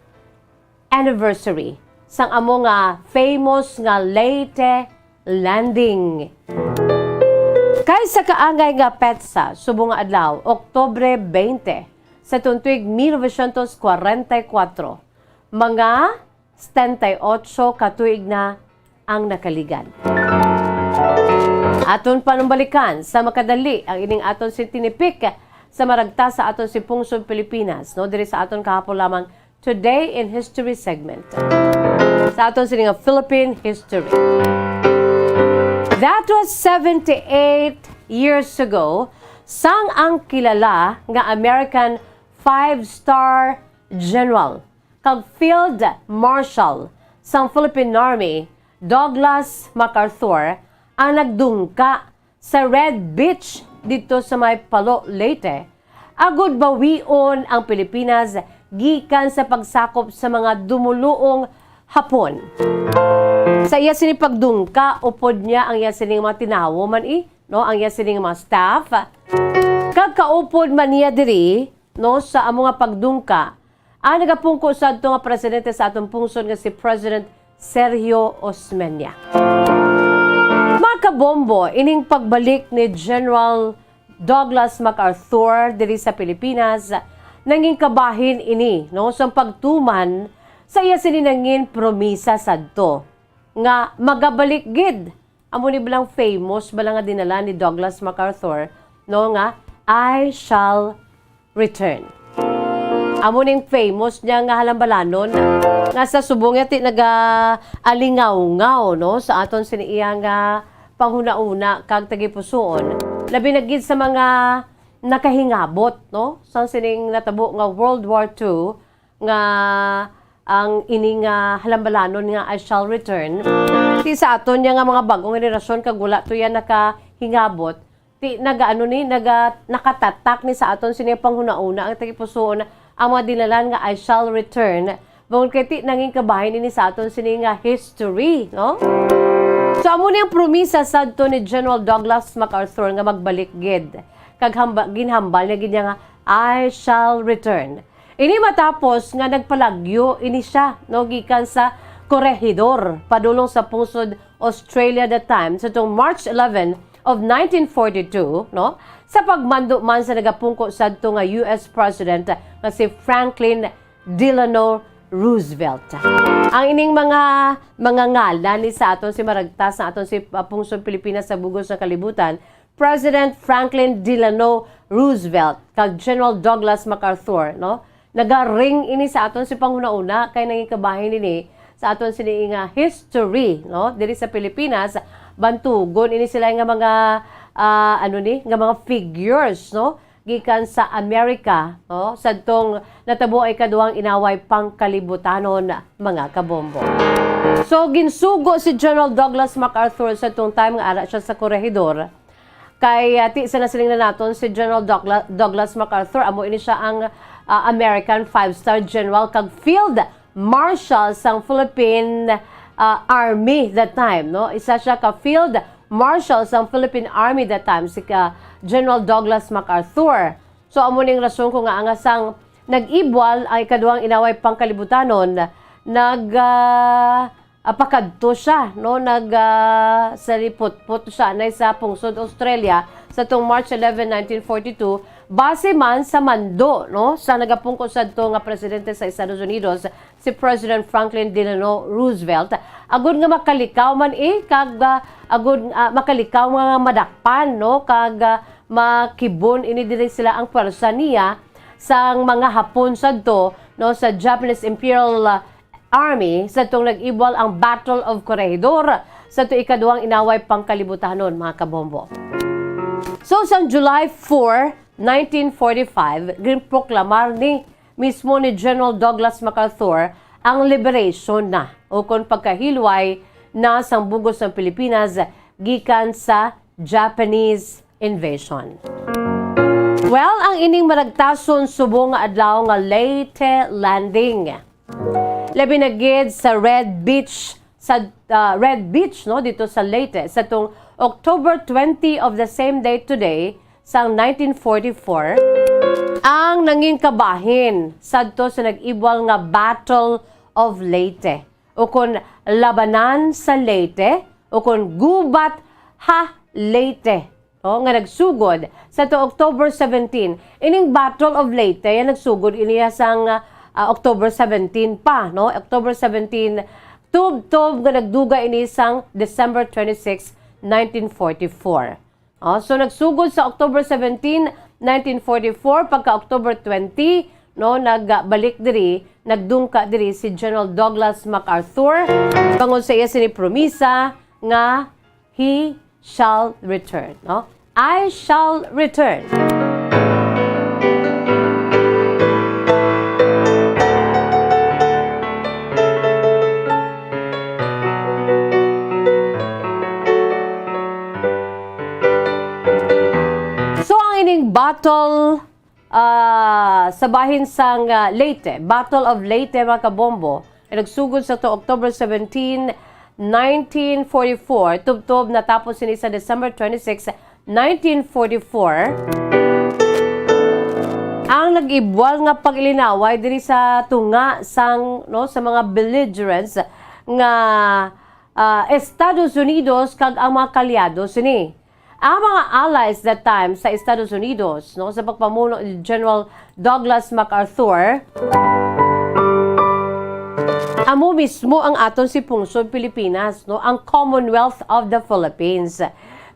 anniversary sang amo nga famous nga Leyte Landing. Kay sa kaangay nga petsa, subong nga adlaw, Oktubre twenty, sa tuig mil novecientos kwarenta y kuwatro, mga setenta y ocho ka tuig na ang nakaligad. Aton panumbalikan sa makadali ang ining aton sing tinipik sa maragta sa aton sing pungsod Pilipinas, no, diri sa aton kahapon lamang Today in History segment. Sa aton sini nga Philippine History. That was seventy-eight years ago, sang ang kilala nga American five-star General kag Field Marshal sang Philippine Army, Douglas MacArthur, ang nagdungka sa Red Beach didto sa may Palo, Leyte, agud bawion ang Pilipinas gikan sa pagsakop sa mga dumoluong Hapon. Sa iya sini pagdungka, upod niya ang iya sining mga tinawo man i, no, ang iya sining mga staff. Kag kaupod man niya diri, no, sa amo nga pagdungka, ang nagapungko sadto nga presidente sa aton pungsod nga si President Sergio Osmeña. Mga kabombo, ining pagbalik ni General Douglas MacArthur diri sa Pilipinas, nangin kabahin ini, no, sang pagtuman sa iya sini nangin promisa sadto nga magabalik gid. Amo ni balang famous bala nga dinala ni Douglas MacArthur, no, nga, "I shall return." Amo ning famous niya nga halambalanon nga sa subong niya ti nagaalingawngaw, no, sa aton sini iya nga panghunahuna kag tagipusoon, labi na gid sa mga nakahingabot, no, sang sining natabo nga World War Two, nga ang ini nga halambalanon nga "I shall return." Ti sa aton niya nga mga bagong henerasyon kag wala to yan nakahingabot, ti nagaano ni, naga-, nakatatak ni sa aton sini panghunahuna ang tagipusoon ang mga dinalan nga "I shall return." Bangod kay ti nangin kabahin ini sa aton sini nga history, no? So, amo ni ang promisa sadto ni General Douglas MacArthur nga magbalik gid. Kag hamba-, ginhambal niya gid niya nga, "I shall return." Ini matapos nga nagpalagyo ini siya, no, gikan sa Corregidor padulong sa pungsod Australia that time, sa tong March eleven of nineteen forty-two, no, sa pagmando man sa nagapungko sadto nga U S President nga si Franklin Delano Roosevelt. Ang ining mga, mga ngalan ni sa aton si maragtas na aton si, ah, pungsod Pilipinas sa bugos nga kalibutan, President Franklin Delano Roosevelt kag General Douglas MacArthur, no? Nagaring ini sa aton si panghunahuna kay nangin kabahin ini sa aton sini nga history, no? Diri sa Pilipinas, bantugon ini sila nga mga, ah, ano ni, nga mga figures, no? Gikan sa Amerika, no? Sadtong natabo ay kaduhang inaway pangkalibutanon, mga kabombo. So, ginsugo si General Douglas MacArthur sa tong time nga ara siya sa Corregidor. Kay, ah, ti sa nasiling na naton si General Dougla-, Douglas MacArthur, amo ini siya ang, ah, American five-star general kag field marshal sang Philippine, ah, Army that time, no? Isa siya ka field marshal sang Philippine Army that time, si ka General Douglas MacArthur. So, amo ning rason ko nga anga sang nag-ibwal ang ikaduhang inaway pangkalibutanon, nag, ah, ah, pakadto siya, no? Nag, ah, saliputpot siya anay sa pungsod Australia sa tong March eleven, nineteen forty-two, base man sa mando, no, sa nagapungko sadto nga presidente sa Estados Unidos, si President Franklin Delano Roosevelt, agud nga makalikaw man, eh, kag, ah, agud, ah, makalikaw nga madakpan, no, kag, ah, makibon ini diri sila ang pwersa niya sang mga Hapon sadto, no, sa Japanese Imperial, ah, Army sadtong nag-ibwal ang Battle of Corregidor sa tuig ikaduhang inaway pangkalibutanon, mga kabombo. So, sang July four, nineteen forty-five, ginproklamar ni mismo ni General Douglas MacArthur ang liberation na, o kon pagkahilway na sang bugos ng Pilipinas gikan sa Japanese invasion. Well, ang ining maragtason subong nga adlaw nga Leyte Landing, labi na gid sa Red Beach, sa, ah, Red Beach, no, dito sa Leyte, sa tong October twenty of the same day today, sang nineteen forty-four, ang nangin kabahin sadto sa nag-ibwal nga Battle of Leyte, ukon Labanan sa Leyte, ukon Gubat ha Leyte, o, nga nagsugod sa to October seventeen. Ining Battle of Leyte, yan nagsugod ini sang, ah, October seventeen pa, no? October seventeen, tubtob nga nagduga ini sang December twenty-six, nineteen forty-four. O, so nagsugod sa October seventeen, nineteen forty-four, pagka October twenty, no, nagbalik diri, nagdungka diri si General Douglas MacArthur bangod sa iya sini promisa nga he shall return, no? "I shall return." Battle, ah, sa bahin sang, ah, Leyte, Battle of Leyte, mga kabombo, ay nagsugod sa to October seventeen, nineteen forty-four, tubtob natapos sini sa December twenty-six, nineteen forty-four. Ang nag-ibwal nga pag-ilinaway diri sa tunga sang, no, sa mga belligerents nga, ah, Estados Unidos kag ang mga kaalyado sini. Ang mga allies that time sa Estados Unidos, no, sa pagpamuno ni General Douglas MacArthur, amo mismo ang aton si pungsod Pilipinas, no, ang Commonwealth of the Philippines.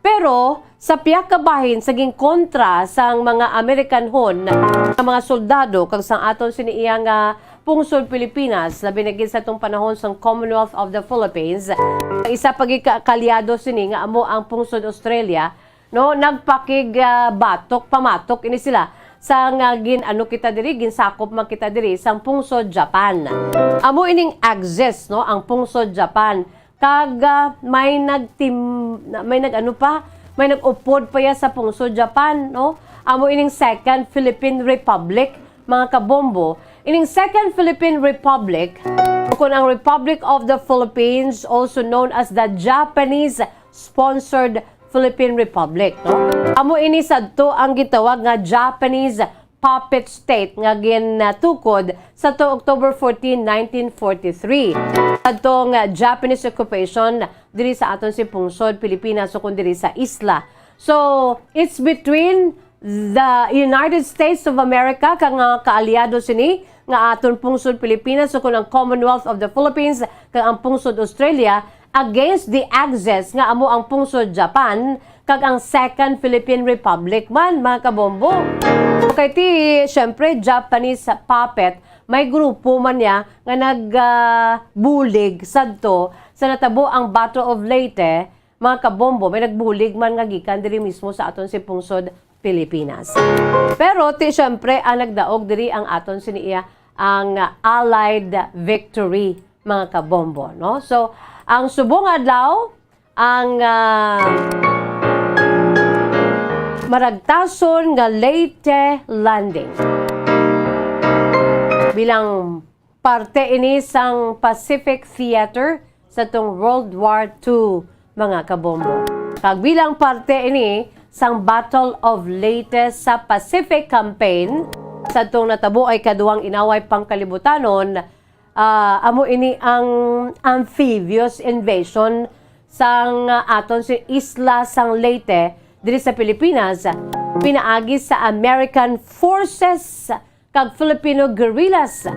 Pero sa pihak ka bahin sa ginkontra sang mga Amerikanhon nga mga soldado kag sang aton sini iya nga pungsod Pilipinas, labi na gid sa atong panahon sang Commonwealth of the Philippines, ang isa pa gid ka kaalyado sini nga amo ang pungsod Australia, no, nagpakig, ah, batok, pamatok ini sila sa nga gin-ano kita diri, ginsakop man kita diri sang pungsod Japan. Amo ining Axis, no, ang pungsod Japan. Kag, ah, may nagtim-, may nag-ano pa, may nag-upod pa ya sa pungsod Japan, no? Amo ining Second Philippine Republic, mga kabombo. Ining Second Philippine Republic, o kun ang Republic of the Philippines, also known as the Japanese-sponsored Philippine Republic, no? Amo ini sadto ang gitawag nga Japanese puppet state nga gintukod sa to October fourteen, nineteen forty-three. Adtong Japanese occupation diri sa aton si pungsod Pilipinas o kun diri sa isla. So, it's between the United States of America kag nga kaalyado sini nga aton pungsod Pilipinas o kun ang Commonwealth of the Philippines kag ang pungsod Australia against the Axis nga amo ang pungsod Japan kag ang Second Philippine Republic man, mga kabombo. Okay, ti, syempre, Japanese puppet, may grupo man niya nga nag, ah, bulig sadto sa natabo ang Battle of Leyte, mga kabombo, may nagbulig man nga gikan diri mismo sa aton si pungsod Pilipinas. Pero ti, syempre, ang nagdaog diri ang aton sini iya ang Allied victory, mga kabombo, no? So, ang subong adlaw, ang, ah, maragtason nga Leyte Landing. Bilang parte ini sang Pacific Theater sa tong World War Two, mga kabombo. Kag bilang parte ini sang Battle of Leyte sa Pacific Campaign, sa tong natabo ay kaduhang inaway pangkalibutanon, ah, amo ini ang amphibious invasion sang, ah, aton si isla sang Leyte diri sa Pilipinas, pinaagi sa American forces kag Filipino guerrillas.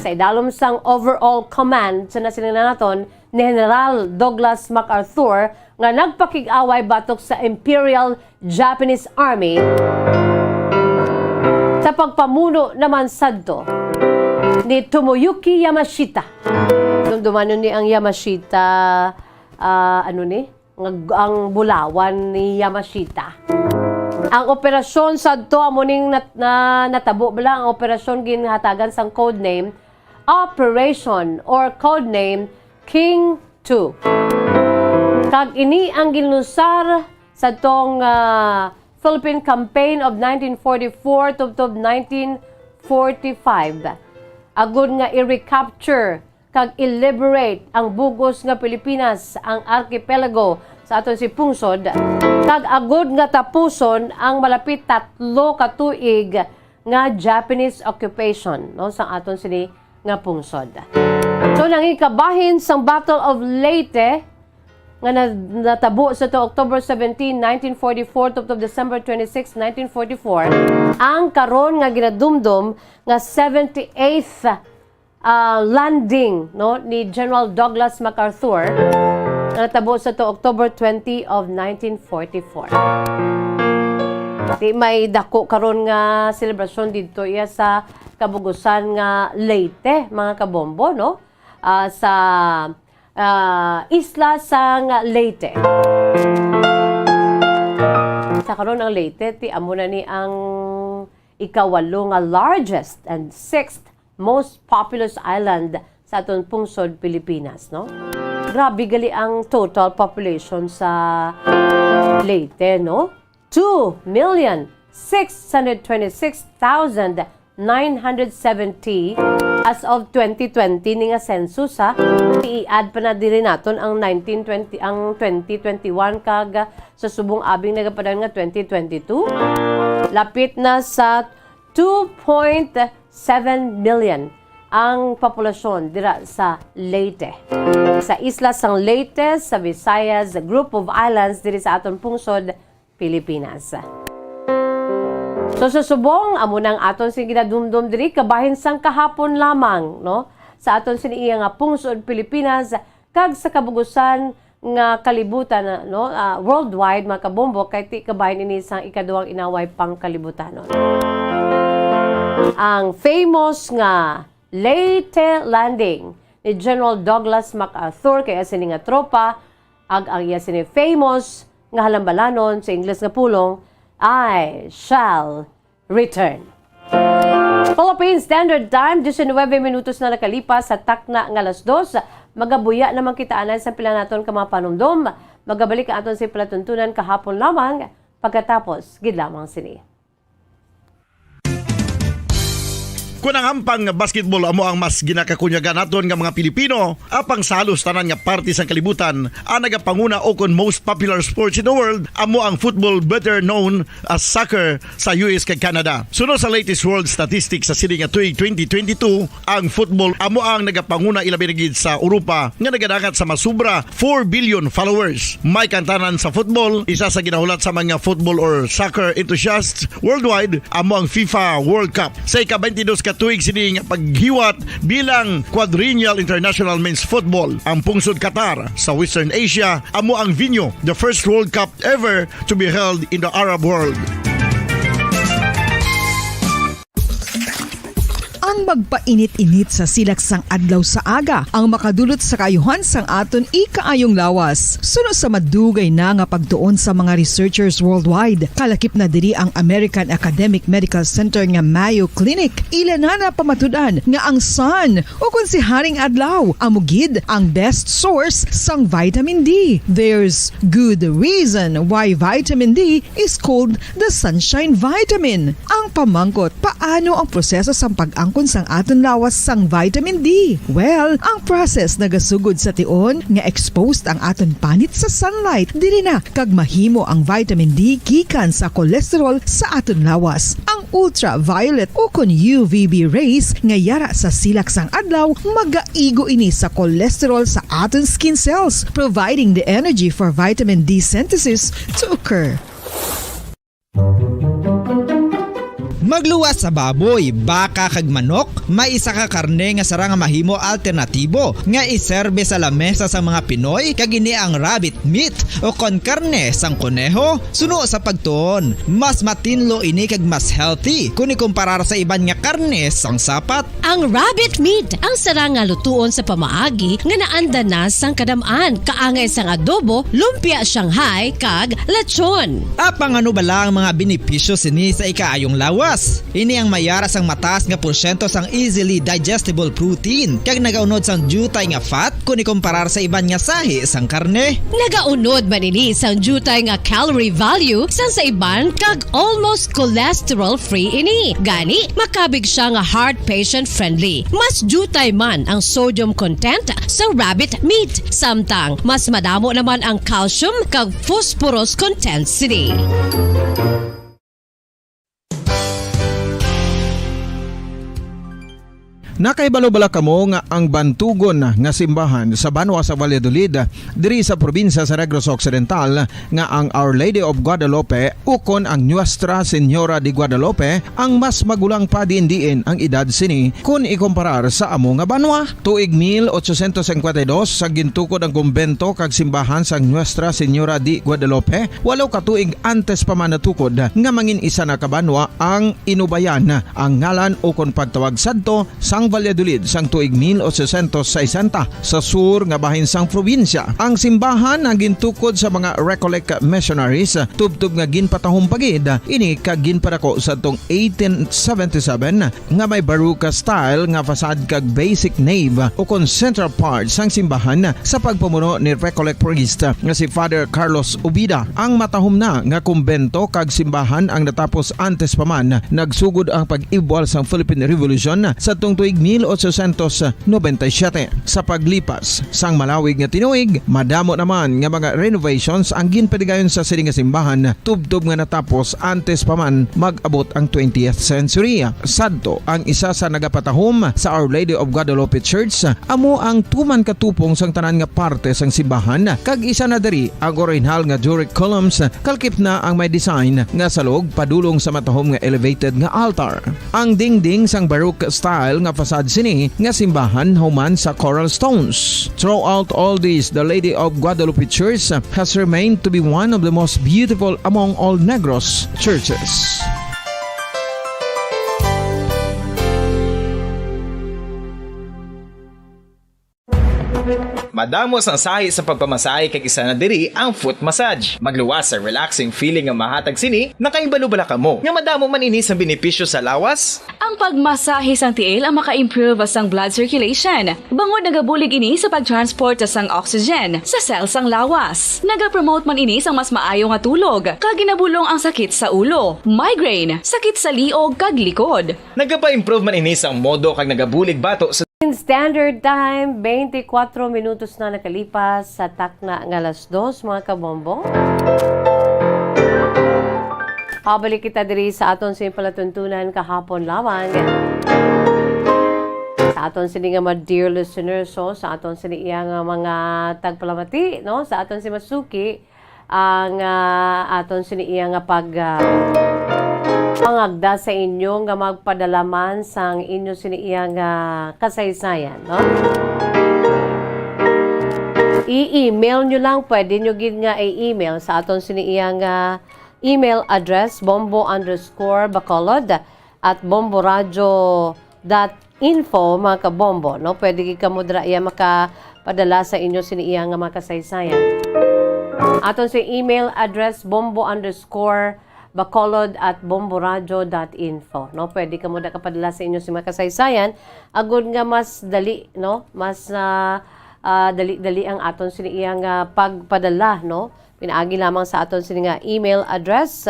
Sa idalom sang overall command sa nasilingan naton ni General Douglas MacArthur nga nagpakig-away batok sa Imperial Japanese Army, sa pagpamuno naman sadto ni Tomoyuki Yamashita. Dumduman ni ang Yamashita, ah, ano ni? Nga g-, ang bulawan ni Yamashita. Ang operasyon sadto amo ning nat-, na, natabo bala, ang operasyon ginhatagan sang code name Operation or code name King Two. Kag ini ang ginlusar sa tong, ah, Philippine Campaign of nineteen forty-four tubtob nineteen forty-five, agud nga i-recapture kag i-liberate ang bug-os nga Pilipinas, ang archipelago sa aton si pungsod, kag agud nga tapuson ang malapit tatlo ka tuig nga Japanese occupation, no, sa aton sini nga pungsod. So, nangikabahin sang Battle of Leyte nga na-, natabo sa to October seventeen, nineteen forty-four, tubtob December twenty-six, nineteen forty-four, ang karon nga ginadumdom nga seventy-eighth ah, landing, no, ni General Douglas MacArthur, nga natabo sa to October twenty of nineteen forty-four. Di may dako karon nga selebrasyon didto iya sa kabug-usan nga Leyte, mga kabombo, no? Ah, sa, ah, isla sang Leyte. Sa karon ang Leyte, ti amo na ni ang ikawalo nga largest and sixth most populous island sa aton pungsod Pilipinas, no? Grabe gali ang total population sa Leyte, no? Two million six hundred twenty-six thousand nine hundred seventy as of twenty twenty ni nga census, ha. I-add pa na diri naton ang nineteen twenty, ang twenty twenty-one, kag sa subong abing nagapadayon nga twenty twenty-two. Lapit na sa two point seven million ang populasyon dira sa Leyte. Sa isla sang Leyte, sa Visayas, group of islands diri sa aton pungsod, Pilipinas. So, sa subong, amo nang aton sing ginadumdom diri, kabahin sang kahapon lamang, no? Sa aton sini iya nga pungsod, Pilipinas, kag sa kabugusan nga kalibutan, no? Ah, worldwide, mga kabombo, kay ti kabahin ini sang ikaduhang inaway pangkalibutanon. Ang famous nga Leyte Landing ni General Douglas MacArthur kay iya sini nga tropa, ag ang iya sini famous nga halambalanon sa Ingles nga pulong, "I shall return." Philippine Standard Time, diecinuebe minutos na nakalipas sa takna nga alas dos. Magabuya naman kita anay sa pila naton ka mga panumdom. Magabalik ang aton sa palatuntunan kahapon lamang, pagkatapos gid lamang sini. Kon ang hampang nga basketball amo ang mas ginakakunyagan naton nga mga Pilipino, apang sa halos tanan nga parte sang kalibutan, ang nagapanguna o kon most popular sports in the world amo ang football, better known as soccer, sa U S kag Canada. Suno sa latest world statistics sa sini nga tuig twenty twenty-two, ang football amo ang nagapanguna, ilabi na gid sa Europa nga nagadangat sa masubra four billion followers. May kantanan sa football, isa sa ginahulat sa mga football or soccer enthusiasts worldwide amo ang FIFA World Cup. Sa ika-twenty-dos ka tuig sini nga paghiwat bilang Quadrennial International Men's Football, ang pungsod Qatar sa Western Asia amo ang venue, the first World Cup ever to be held in the Arab world. Ang magpainit-init sa silak sang adlaw sa aga ang makadulot sa kaayuhan sang aton ikaayong lawas. Suno sa madugay na nga pagtuon sa mga researchers worldwide, kalakip na diri ang American Academic Medical Center nga Mayo Clinic. Ila na napamatud-an nga ang sun, o kon si Haring Adlaw, amo gid ang best source sang vitamin D. There's good reason why vitamin D is called the sunshine vitamin. Ang pamangkot, paano ang proseso sang pag-angkon sang aton lawas sang vitamin D? Well, ang process nagasugod sa tion nga exposed ang aton panit sa sunlight. Diri na kag mahimo ang vitamin D gikan sa cholesterol sa aton lawas. Ang ultraviolet o kon U V B rays nga yara sa silak sang adlaw magaigo ini sa cholesterol sa aton skin cells, providing the energy for vitamin D synthesis to occur. Magluwas sa baboy, baka kag manok, may isa ka karne nga sarang nga mahimo alternatibo nga iserbe sa lamesa sa mga Pinoy, kag ini ang rabbit meat o kon karne sang koneho. Suno sa pagtuon, mas matinlo ini kag mas healthy kon ikumparar sa iban nga karne sang sapat. Ang rabbit meat ang sarang nga lutuon sa pamaagi nga naanda na sang kadam-an, kaangay sang adobo, lumpia Shanghai, kag lechon. Apang ano bala ang mga benepisyo sini sa ikaayong lawas? Ini ang mayara sang mataas nga porsyento sang easily digestible protein, kag nagaunod sang diutay nga fat kon ikumparar sa iban nga sahi sang karne. Nagaunod man ini sang diutay nga calorie value sang sa iban, kag almost cholesterol-free ini. Gani, makabig sia nga heart patient-friendly. Mas diutay man ang sodium content sa rabbit meat, samtang mas madamo naman ang calcium kag phosphorus content sini. Nakahibalo bala kamo nga ang bantugon nga simbahan sa banwa sa Valladolid, diri sa probinsya sa Negros Occidental, nga ang Our Lady of Guadalupe ukon ang Nuestra Señora de Guadalupe ang mas magulang pa diin-diin ang edad sini kon ikomparar sa amo nga banwa? Tuig mil ochocientos cincuenta y dos, sa gintukod ang kumbento kag simbahan sang Nuestra Señora de Guadalupe, walo ka tuig antes pa man natukod nga mangin isa na ka banwa ang Inubayan, ang ngalan ukon pagtawag sadto sang Valladolid sang tuig mil ochocientos sesenta sa sur nga bahin sang probinsya. Ang simbahan ang gintukod sa mga Recollect missionaries, tubtob nga ginpatahom pa gid ini kag ginpadako sadtong eighteen seventy-seven, nga may Baroque style nga facade kag basic nave ukon central part sang simbahan sa pagpamuno ni Recollect priest nga si Father Carlos Ubida. Ang matahom na nga kumbento kag simbahan ang natapos antes pa man nagsugod ang pag-ibwal sang Philippine Revolution sadtong tuig mil ochocientos noventa y siete. Sa paglipas sang malawig nga tinuig, madamo naman nga mga renovations ang ginpadigayon sa sini nga simbahan, tubtob nga natapos antes pa man mag-abot ang twentieth century. Sadto, ang isa sa nagapatahom sa Our Lady of Guadalupe Church amo ang tuman ka tupong sang tanan nga parte sang simbahan, kag isa na diri ang orihinal nga Doric columns, kalkip na ang may design nga salog padulong sa matahom nga elevated nga altar. Ang dingding sang Baroque style nga facade sini nga simbahan human sa coral stones. Throughout all this, the Lady of Guadalupe Church has remained to be one of the most beautiful among all Negros churches. Madamo sang sahi sa pagpamasahe kag isa na diri ang foot massage. Magluwas sa relaxing feeling nga mahatag sini, nakahibalo bala kamo nga madamo man ini sang benepisyo sa lawas? Ang pagmasahe sang tiil ang maka-improve sang blood circulation, bangod nagabulig ini sa pag-transport sang oxygen sa cell sang lawas. Nagapromote man ini sang mas maayo nga tulog, kag ginabulong ang sakit sa ulo, migraine, sakit sa liog, kag likod. Nagapa-improve man ini sang modo kag nagabulig bato sa Standard time, twenty-four minutos na nakalipas sa takna nga alas dos, mga kabombo. Pabalik kita diri sa aton sini palatuntunan kahapon lamang. Sa aton sini nga mga dear listeners, so, sa aton sini iya nga mga tagpalamati, no? Sa aton si Masuki, ang, ah, aton sini iya nga pag, ah, pangagda sa inyo nga magpadala man sang inyo sini iya nga kasaysayan, no? I-email nyo lang, pwede nyo gid nga i-email sa aton sini iya nga email address, bombo underscore bacolod at bomboradio dot info, mga kabombo, no? Pwede gid kamo dira iya makapadala sa inyo sini iya nga mga kasaysayan. Aton sa email address, bombo underscore bacolod at bomboradio dot info, no? Pwede kamo da kapadala sa inyo sini mga kasaysayan, agud nga mas dali, no? Mas, ah, ah, dali-dali ang aton sini iya nga pagpadala, no? Pinaagi lamang sa aton sini nga email address.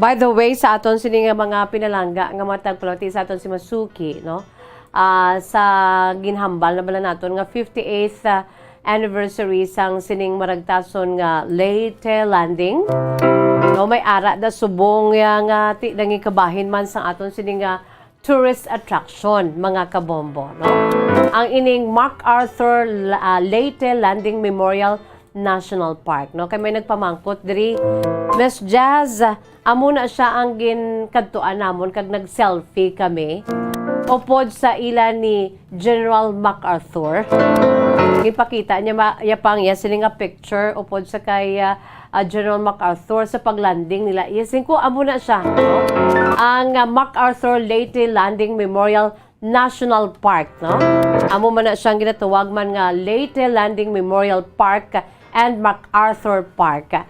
By the way, sa aton sini nga mga pinalangga nga mga tagpalamati, sa aton si Masuki, no? Ah, sa ginhambal na bala naton nga fifty-eighth, ah, anniversary sang sining maragtason nga Leyte Landing. No, may ara da subong ya nga ti-, nangikabahin man sang aton sini nga tourist attraction, mga kabombo, no? Ang ining MacArthur La-, ah, Leyte Landing Memorial National Park, no? Kay may nagpamangkot diri, Miss Jazz, amo na sia ang ginkadtuan namon kag nag-selfie kami upod sa ila ni General MacArthur. Ginpakita niya ma-, ya pang ya sini nga picture upod sa kay, ah, ah, General MacArthur sa paglanding nila. Yes, ko amo na siya, no? Ang, ah, MacArthur Leyte Landing Memorial National Park, no? Amo man na siyang ginatawag man nga Leyte Landing Memorial Park and MacArthur Park.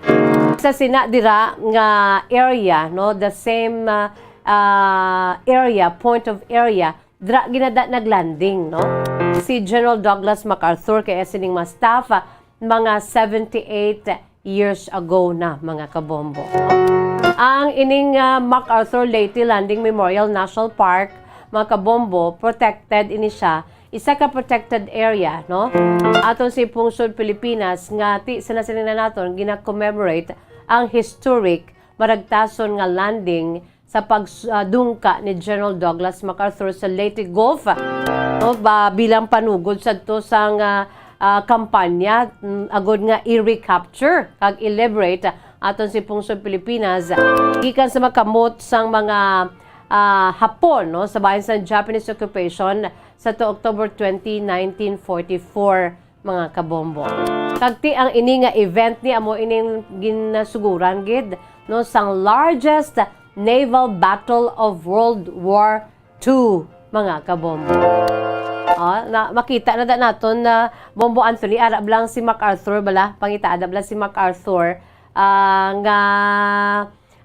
Sa sina dira nga area, no, the same, uh, uh, area, point of area, dira ginada naglanding, no? Si General Douglas MacArthur kay sining mga staff, uh, mga seventy-eight years ago na, mga kabombo, no? Ang ining, ah, MacArthur Leyte Landing Memorial National Park, mga kabombo, protected ini siya, isa ka protected area, no? Aton si pungsod Pilipinas nga ti sina sini na naton gina-commemorate ang historic maragtason nga landing sa pag, ah, dungka ni General Douglas MacArthur sa Leyte Gulf, no, ba, bilang panugod sadto sang, ah, ah, kampanya, mm, agud nga i-recapture kag i-liberate aton si Pungsod Pilipinas, gikan sa makamot sang mga, ah, Hapon, no, sa bahin sang Japanese occupation sa to October twenty, nineteen forty-four, mga kabombo. Kag ti ang ini nga event ni amo ining ginasuguran gid, no, sang largest naval battle of World War Two, mga kabombo. Ah, na, makita na da naton na Bombo Anthony, ara bala si MacArthur bala, pangitaa da bala si MacArthur, ah, nga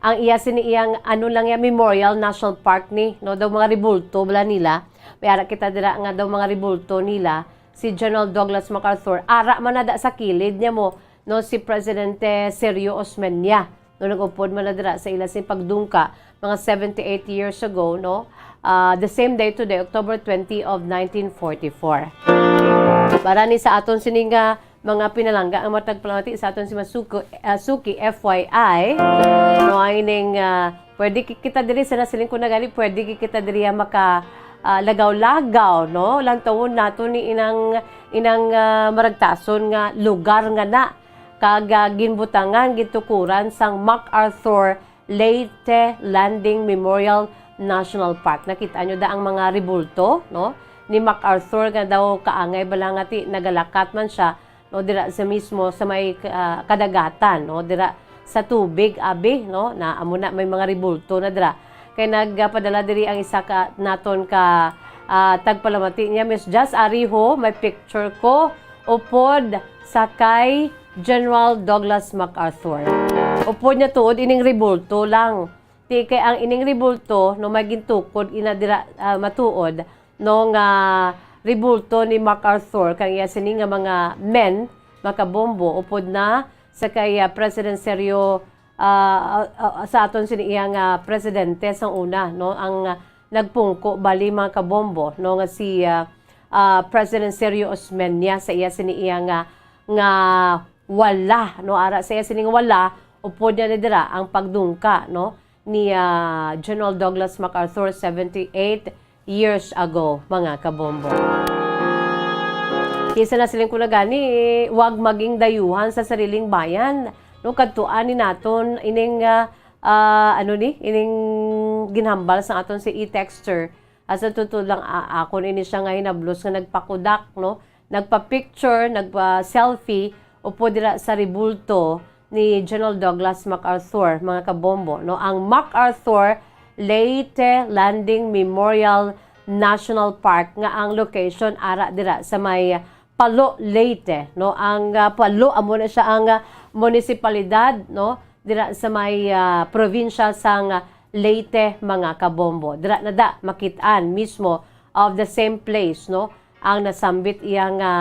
ang iya sini iyang ano lang ya, Memorial National Park ni, no, daw mga rebulto bala nila. May ara kita dira nga daw mga rebulto nila, si General Douglas MacArthur. Ara man na da sa kilid niya mo, no, si Presidente Sergio Osmeña. No, nag-upod man na dira sa ila sing pagdungka mga seventy-eight years ago, no? Ah, the same day today, October twenty of nineteen forty-four. Para ni sa aton sini nga mga pinalangga ang matag palamati sa aton si Masuko, ah, Suki, F Y I, no, ang ining, ah, pwede ki-, kita diri sa nasiling ko na gani, pwede ki-, kita diri ang maka, ah, lagaw-lagaw, no? Lantawon nato ni inang, inang, ah, maragtason nga lugar nga na kag, ah, ginbutangan, gintukuran sang MacArthur Leyte Landing Memorial National Park. Nakita nyo da ang mga rebulto, no, ni MacArthur nga daw kaangay bala nga ti nagalakat man siya, no, dira sa mismo sa may, ah, kadagatan, no, dira sa tubig, abi, no, na amo na may mga rebulto na dira. Kay nagpadala diri ang isa ka naton ka, ah, tagpalamati niya, Miss Jazz Ariho, may picture ko upod sa kay General Douglas MacArthur. Upod niya tuod ining rebulto lang. Ti kay ang ining rebulto, no, may gintukod ina dira, ah, matuod, no, nga rebulto ni MacArthur kang iya sini nga mga men, makabombo, upod na sa kay, ah, President Sergio, ah, ah, ah, sa aton sini iya nga presidente sang una, no, ang, ah, nagpungko bali, mga kabombo, no, nga si, ah, ah, President Sergio Osmeña sa iya sini iya nga, nga wala, no, ara sa iya sining wala, upod niya ni dira ang pagdungka, no, ni, ah, General Douglas MacArthur seventy-eight years ago, mga kabombo. Kisa na siling ko na gani, wag maging dayuhan sa sariling bayan, no, kadtuan ni naton ining, ah, ah, ano ni, ining ginhambal sa aton si e-texter. Asa tuto lang, a-, akon ini siya nga hinablos nga nagpakudak, no? Nagpa-picture, nagpa-selfie, upo dira sa rebulto ni General Douglas MacArthur, mga kabombo, no? Ang MacArthur Leyte Landing Memorial National Park, nga ang location ara dira sa may Palo, Leyte, no? Ang, ah, Palo, amo na siya ang, ah, munisipalidad, no? Dira sa may, ah, probinsya sang Leyte, mga kabombo. Dira na da makit-an mismo of the same place, no? Ang nasambit iya nga,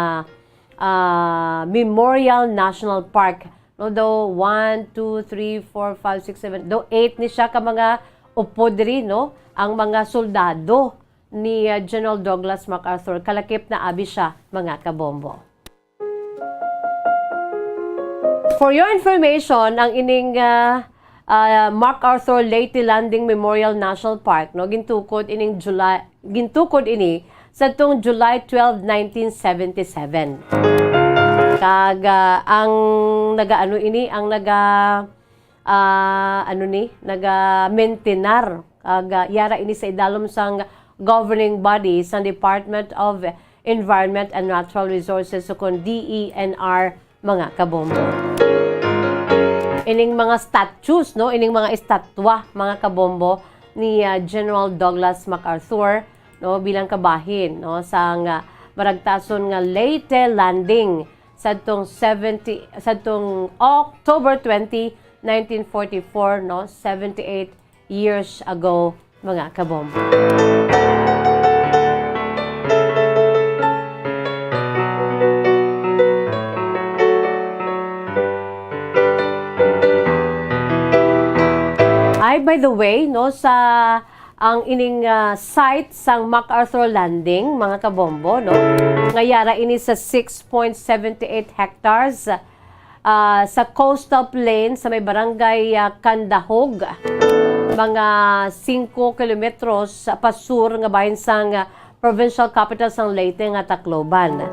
ah, Memorial National Park, no? Daw one, two, three, four, five, six, seven, daw eight ni siya ka mga upod diri, no? Ang mga soldado ni, ah, General Douglas MacArthur, kalakip na abi siya, mga kabombo. For your information, ang ining, ah, ah, MacArthur Leyte Landing Memorial National Park, no, gintukod ining July, gintukod ini sa tong July twelve, nineteen seventy-seven. Kag, ah, ang nagaano ini, ang naga, ah, ano ni, naga-maintenar, kag, ah, yara ini sa idalom sang governing body sang Department of Environment and Natural Resources, sukon D E N R, mga kabombo. Ining mga statues, no, ining mga estatwa, mga kabombo, ni, ah, General Douglas MacArthur, no, bilang kabahin, no, sang, ah, maragtason nga Leyte Landing sadtong seventy, sadtong October twenty, nineteen forty-four, no, seventy-eight years ago, mga kabombo. Ay, by the way, no, sa ang ining, ah, site sang MacArthur Landing, mga kabombo, no, nga yara ini sa six point seven eight hectares, ah, sa coastal plain sa may barangay, ah, Candahog, mga singko kilometros sa pasur nga bahin sang, ah, provincial capital sang Leyte nga Tacloban.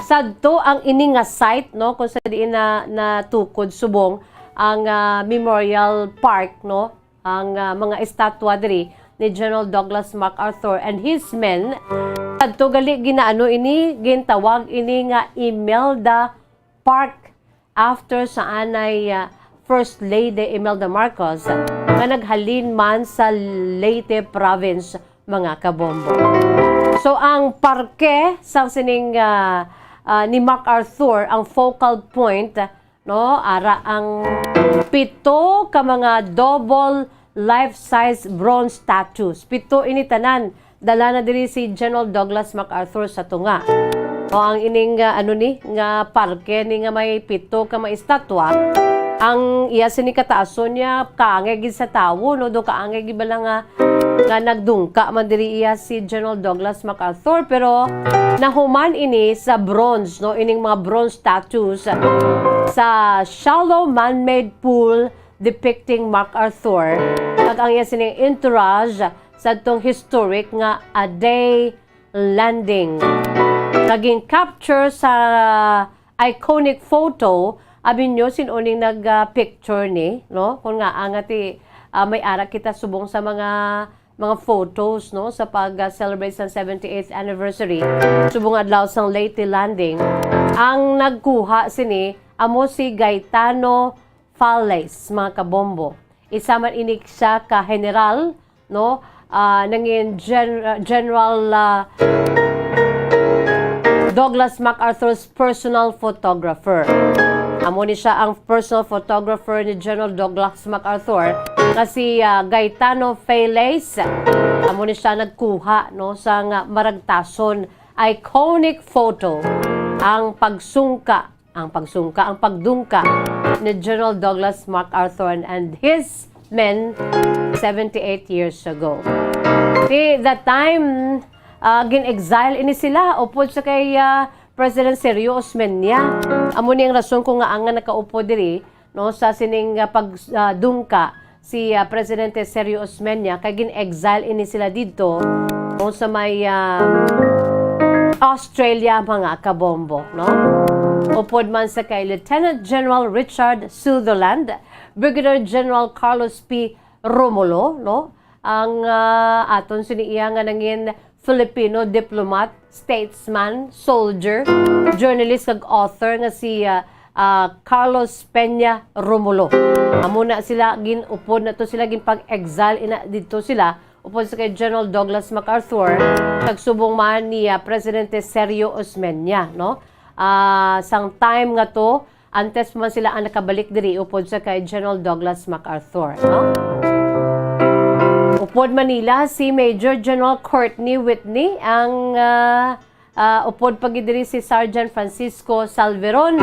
Sadto ang ini nga site, no, kung sa diin na natukod subong ang, ah, Memorial Park, no? Ang, ah, mga estatwa diri ni General Douglas MacArthur and his men. Kadto gali ginaano ini, gintawag ini nga Imelda Park after sa anay, ah, First Lady Imelda Marcos nga naghalin man sa Leyte Province, mga kabombo. So, ang parke sang sining, ah, ah, ni MacArthur, ang focal point, no, ara ang pito ka mga double life-size bronze statues. Pito ini tanan. Dala na diri si General Douglas MacArthur sa tunga. O ang ining, ah, ano ni, nga parke ni nga may pito ka mga estatwa, ang iya sini kataason niya, kaangay gid sa tawo, no? Do kaangay gid bala nga, nga nagdungka man diri iya si General Douglas MacArthur, pero nahuman ini sa bronze, no? Ining mga bronze statues sa shallow man-made pool depicting MacArthur, kag ang iya sining entourage sa tong historic nga A-Day Landing. Kag gin-capture sa iconic photo, abi nyo sin-o ning nag-picture ni, no? Kung nga, ah, nga ti, ah, may ara kita subong sa mga, mga photos, no? Sa pag, ah, celebrate sa seventy-eighth anniversary, subong adlaw sang Leyte Landing. Ang nagkuha sini, amo si Gaetano Fales, mga kabombo. Isa man ini siya ka general, no? Ah, nangin gen-, ah, General, ah, Douglas MacArthur's personal photographer. Amo ni siya ang personal photographer ni General Douglas MacArthur nga si, ah, Gaetano Fales. Amo ni siya nagkuha, no, sa nga maragtason iconic photo, ang pagsungka ang pagsungka, ang pagdungka ni General Douglas MacArthur and, and his men seventy-eight years ago. Ti, that time, ah, gin-exile ini sila upod sa kay, ah, President Sergio Osmeña. Amo ni ang rason kung nga ang nga nakaupo diri, no, sa sining, ah, pag, ah, dungka si, ah, Presidente Sergio Osmeña, kay gin-exile ini sila didto, no, sa may, ah, Australia, mga kabombo, no? Upod man sa kay Lieutenant General Richard Sutherland, Brigadier General Carlos P. Romulo, no? Ang, ah, aton sini iya nga nangin Filipino diplomat, statesman, soldier, journalist, kag author nga si, ah, ah, Carlos Peña Romulo. Amo na sila gin-upod, na to sila ginpag-exile, ina didto sila upod sa kay General Douglas MacArthur, kag subong man ni, ah, Presidente Sergio Osmeña, no? Ah, sang time nga to, antes pa man sila ang nakabalik diri upod sa kay General Douglas MacArthur, no? Upod Manila si Major General Courtney Whitney, ang, ah, ah, upod pa gid diri si Sergeant Francisco Salveron,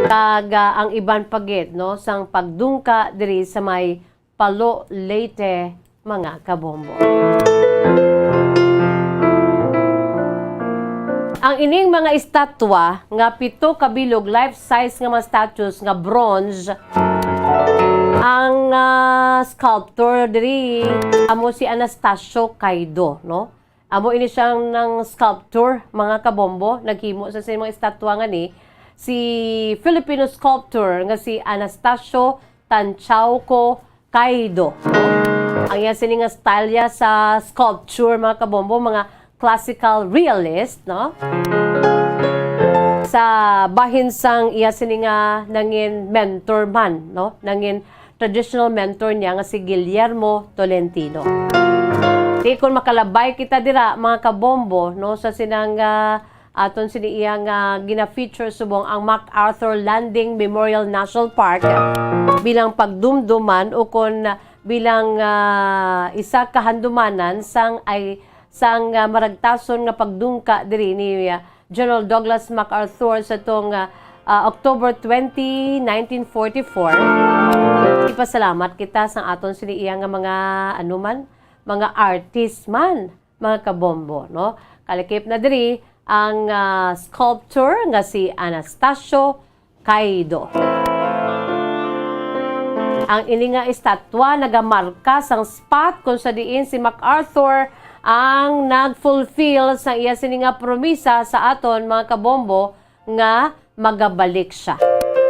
kag, ah, ang iban pa gid, no, sang pagdungka diri sa may Palo, Leyte, mga kabombo. Ang ining mga estatwa nga pito ka bilog life-size nga mga statues nga bronze, ang, ah, sculptor diri amo si Anastasio Caido, no? Amo ini siyang nang sculptor, mga kabombo, naghimo sa sining mga estatwa nga ni si Filipino sculptor nga si Anastasio Tanchauco Caido. Ang iya sini nga style ya sa sculpture, mga kabombo, mga classical realist, no? Sa bahin sang iya sini nga nangin mentor man, no? Nangin traditional mentor niya nga si Guillermo Tolentino. Di, kung makalabay kita dira, mga kabombo, no, sa sinang, ah, aton sini iya nga gina-feature subong ang MacArthur Landing Memorial National Park bilang pagdumduman o kon bilang, ah, isa ka handumanan sang ay, sang, ah, maragtason nga pagdungka diri ni, ah, General Douglas MacArthur sa tong, ah, ah, October twenty, nineteen forty-four. Ipasalamat kita sa aton sini iya nga mga, ano man, mga artist man, mga kabombo, no? Kalakip na diri ang, ah, sculptor nga si Anastasio Caido. Ang ini nga estatwa nagamarka sang spot kung sa diin si MacArthur ang nag-fulfill sa iya sini nga promisa sa aton, mga kabombo, nga magabalik siya.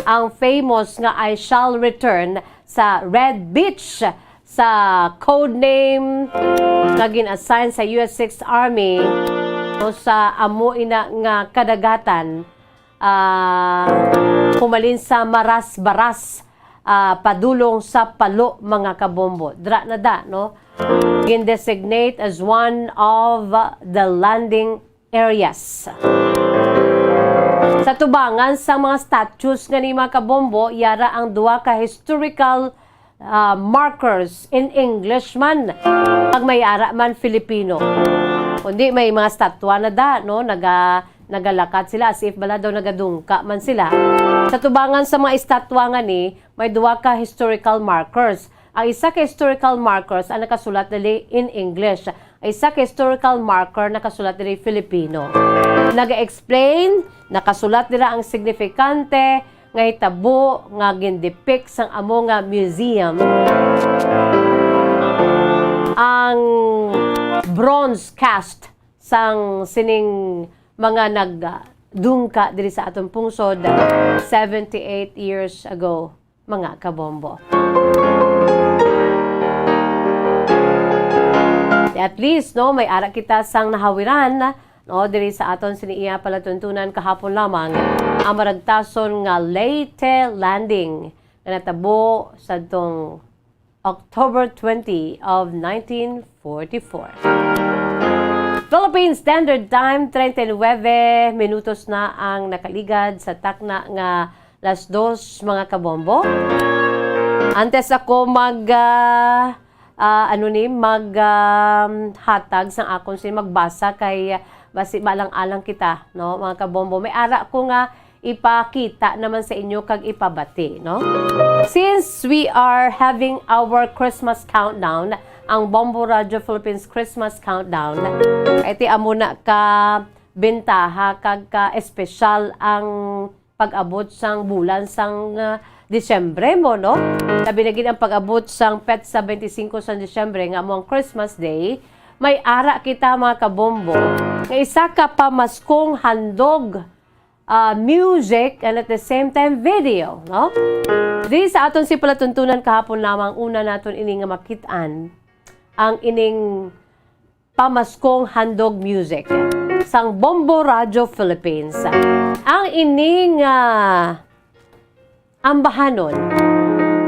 ang famous nga "I Shall Return" sa Red Beach, sa code name nga gin-assign sa U S Sixth Army, no, sa amo ina nga kadagatan, ah, humalin sa Maras Baras, ah, padulong sa Palo, mga kabombo. Dra na da, no? Gin-designate as one of the landing areas. Sa tubangan sang mga statues nga ni, mga kabombo, yara ang duha ka historical, ah, markers in English man, pag may ara man Filipino. Kundi may mga statwa na da, no? Naga-, nagalakat sila as if bala daw nagadungka man sila. Sa tubangan sa mga estatwa nga ni, may duha ka historical markers. Ang isa ka historical markers ang nakasulat dali in English. Ang isa ka historical marker nakasulat diri Filipino. Naga-explain, nakasulat dira ang signifikante nga hitabo nga gindepict sang amo nga museum. Ang bronze cast sang sining mga nagdungka diri sa aton pungsod seventy-eight years ago, mga kabombo. At least, no, may ara kita sang nahawiran, no, diri sa aton sini iya palatuntunan kahapon lamang, ang maragtason nga Leyte Landing nga natabo sadtong October twenty of nineteen forty-four. Philippine Standard Time, treinta y nueve minutos na ang nakaligad sa takna nga las dos, mga kabombo. Antes ako mag, ah, ah, ano ni, mag, um, hatag sang akon sin magbasa kay, ah, basi maalang-alang kita, no, mga kabombo. May ara ko nga ipakita naman sa inyo kag ipabati, no? Since we are having our Christmas countdown, ang Bombo Radio Philippines Christmas Countdown, iti amo na ka bentaha kag ka espesyal ang pag-abot sang bulan sang, ah, Disyembre mo, no? Labi na gid ang pag-abot sang petsa twenty-five sang Disyembre, nga amo ang Christmas Day, may ara kita, mga kabombo, nga isa ka pamaskong handog, ah, music, and at the same time video, no? Di sa aton si palatuntunan kahapon lamang, una naton ini nga makit-an ang ining pamaskong handog music sang Bombo Radio Philippines. Ang ining, ah, ambahanon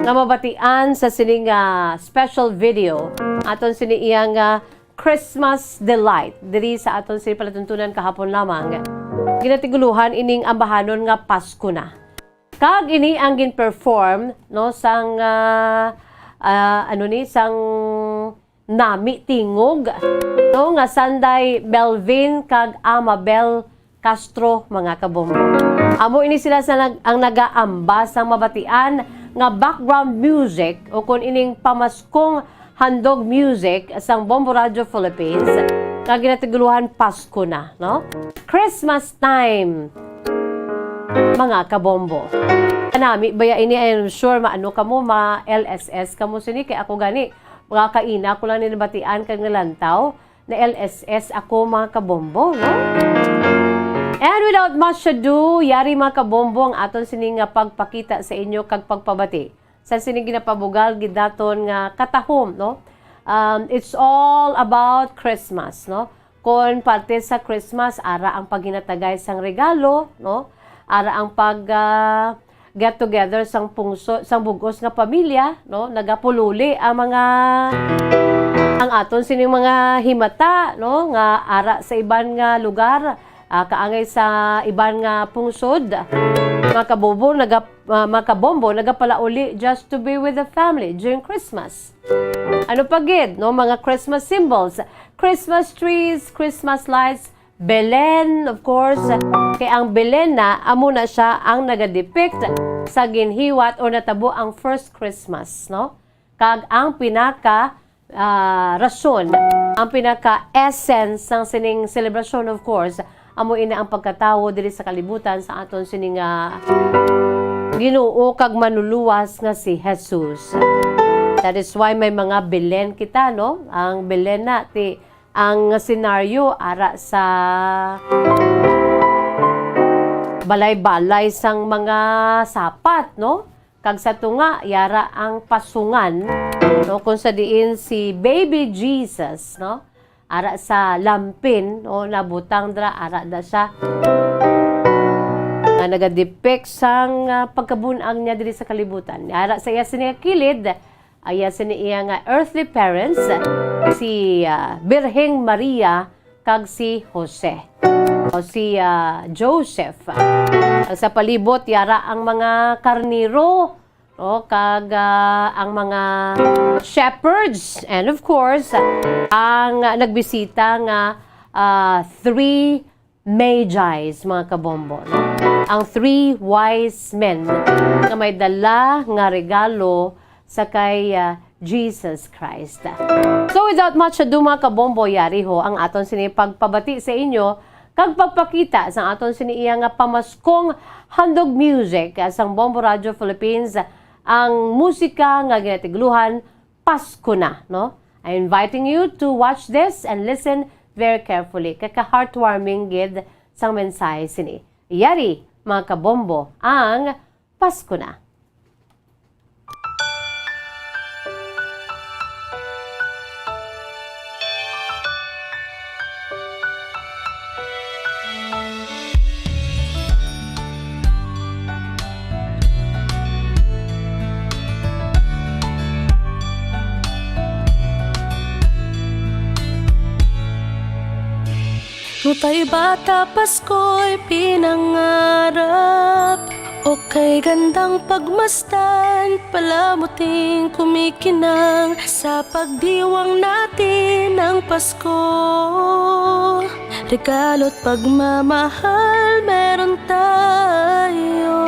nga mabatian sa sining, ah, special video, aton sini iya nga Christmas Delight diri sa aton sini palatuntunan kahapon lamang. Ginatiguluhan ining ambahanon nga Pasko na. Kag ini ang gin-perform, no, sang, ah, ah, ano ni, sang Nami Tingog, no, nga sanday Melvin kag Amabel Castro, mga kabombo. Amo ini sila sa nag-, ang nagaamba sang mabatian nga background music o kon ining pamaskong handog music sang Bombo Radio Philippines nga ginatiguluhan Pasko na, no? Christmas time, mga kabombo. Kanami baya ini, I'm sure maano kamo, ma-L S S kamo sini, kay ako gani, mga kaina ko lang ni nabatian kag nalantaw, na-L S S ako, mga kabombo, no? And without much ado, yari, mga kabombo, ang aton sini nga pagpakita sa inyo kag pagpabati sa sini ginapabugal gid naton nga katahom, no? Um, it's all about Christmas, no? Kon parte sa Christmas, ara ang paghinatagay sang regalo, no? Ara ang pag, ah, get together sang pungso-, sang bug-os nga pamilya, no? Nagapululi ang mga, ang aton sining mga himata, no? Nga ara sa iban nga lugar, ah, kaangay sa iban nga pungsod. Mga kabobo, naga-, ah, mga kabombo, nagapalauli just to be with the family during Christmas. Ano pa gid, no? Mga Christmas symbols, Christmas trees, Christmas lights, Belen, of course. Kay ang Belen na, amo na siya ang nagadepict sa ginhiwat o natabo ang first Christmas, no? Kag ang pinaka, ah, rason, ang pinaka essence sang sining selebrasyon, of course, amo ina ang pagkatawo diri sa kalibutan sa aton sining, ah, Ginoo kag Manluluwas nga si Jesus. That is why may mga Belen kita, no? Ang Belen na, ti, ang senaryo ara sa balay-balay sang mga sapat, no? Kag sa tunga, yara ang pasungan, no? Kung sa diin si Baby Jesus, no? Ara sa lampin, no? Nabutang dira, ara da siya. Nga nagadepict sang, ah, pagkabun-ang niya diri sa kalibutan. Ara sa iya sini nga kilid, iya sini iya nga earthly parents, si, ah, Birheng Maria kag si Jose. O si, ah, Joseph. Kag sa palibot, yara ang mga karnero, no, kag, ah, ang mga shepherds, and of course, ang nagbisita nga, ah, three Magi's, mga kabombo, no? Ang three wise men nga may dala nga regalo sa kay, ah, Jesus Christ. So, without much ado, mga kabombo, yari ho ang aton sini pagpabati sa inyo kag pagpakita sang aton sini iya nga pamaskong handog music, ah, sang Bombo Radio Philippines, ang musika nga ginatigluhan Pasko Na, no? I'm inviting you to watch this and listen very carefully. Kaka-heartwarming gid sang mensahe sini. Yari, mga kabombo, ang Pasko Na. Nutay bata Pasko'y pinangarap, o kay gandang pagmasdan, palamuting kumikinang sa pagdiwang natin ng Pasko. Regalo't pagmamahal meron tayo.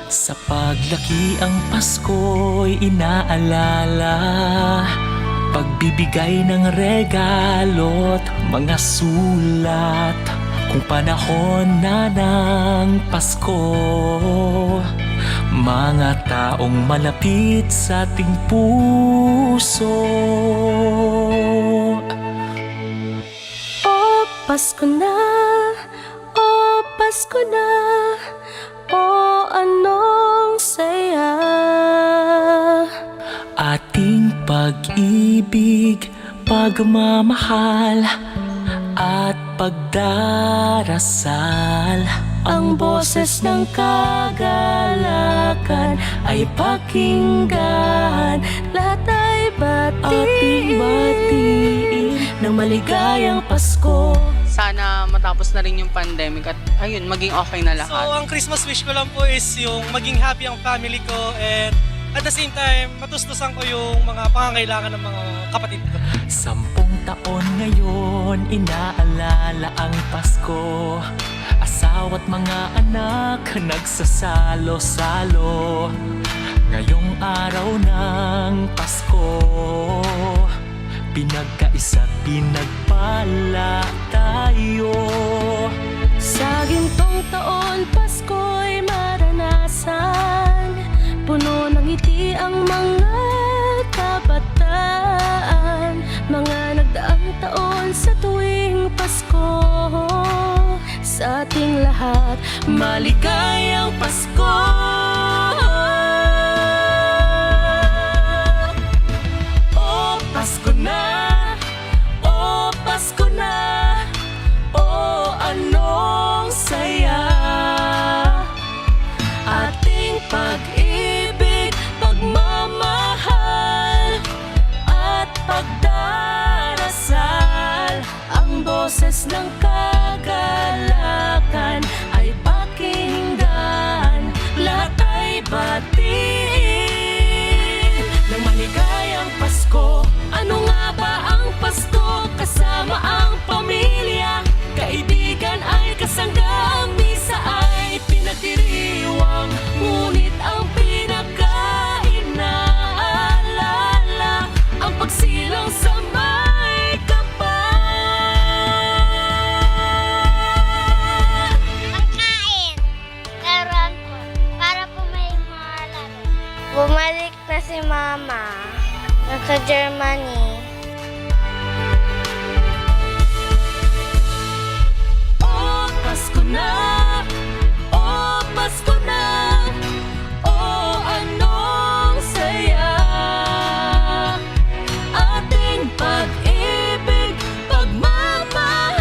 Sa paglaki ang Pasko'y inaalala, pagbibigay ng regalo't mga sulat. Kung panahon na ng Pasko, mga taong malapit sa ating puso. O Pasko na, o Pasko na, o anong saya. Ating pag-ibig, pagmamahal, at pagdarasal. Ang boses ng kagalakan ay pakinggan. Lahat ay batiin. Ating batiin ng maligayang Pasko. Sana matapos na rin yung pandemic at, ayun, maging okay na lahat. So, ang Christmas wish ko lang po is yung maging happy ang family ko and at the same time, matustusan ko yung mga pangangailangan ng mga kapatid ko. Sampung taon ngayon, inaalala ang Pasko. Asawa't mga anak nagsasalo-salo. Ngayong araw ng Pasko, pinagkaisa't pinagpala tayo. Sa gintong taon, Pasko'y maranasan. Puno ng ngiti ang mga kabataan. Mga nagdaang taon sa tuwing Pasko. Sa ating lahat, maligayang Pasko. O Pasko na, o Pasko na, o anong saya. Ating pag-ibig, pagmamahal, at pagdarasal. Ang boses ng kagalakan ay pakinggan, lahat ay batiin ng maligayang Pasko. Ano nga ba ang Pasko? Kasama ang pamilya, kaibigan ay kasangga, ang misa ay pinagdiriwang, ngunit ang pinakainaalala, ang pagsilang sa may kapal. Pagkain. Laruan po. Para po may mga laro. Bumalik na si Mama. Nasa Germany. O na, o Pasko na, o anong saya. Ating pag-ibig, pagmamahal,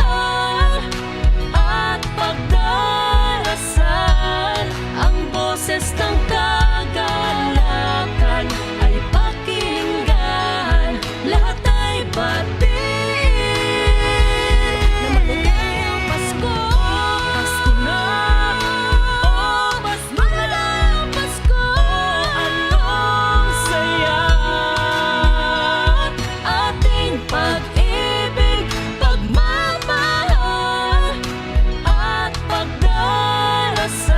at pagdarasal. Ang boses ng kagalakan ay pakinggan, lahat ay batiin. Na maligayang Pasko. Pasko na. O Pasko na. Pasko. O anong saya. Ating pag-ibig, pagmamahal, at pagdarasal.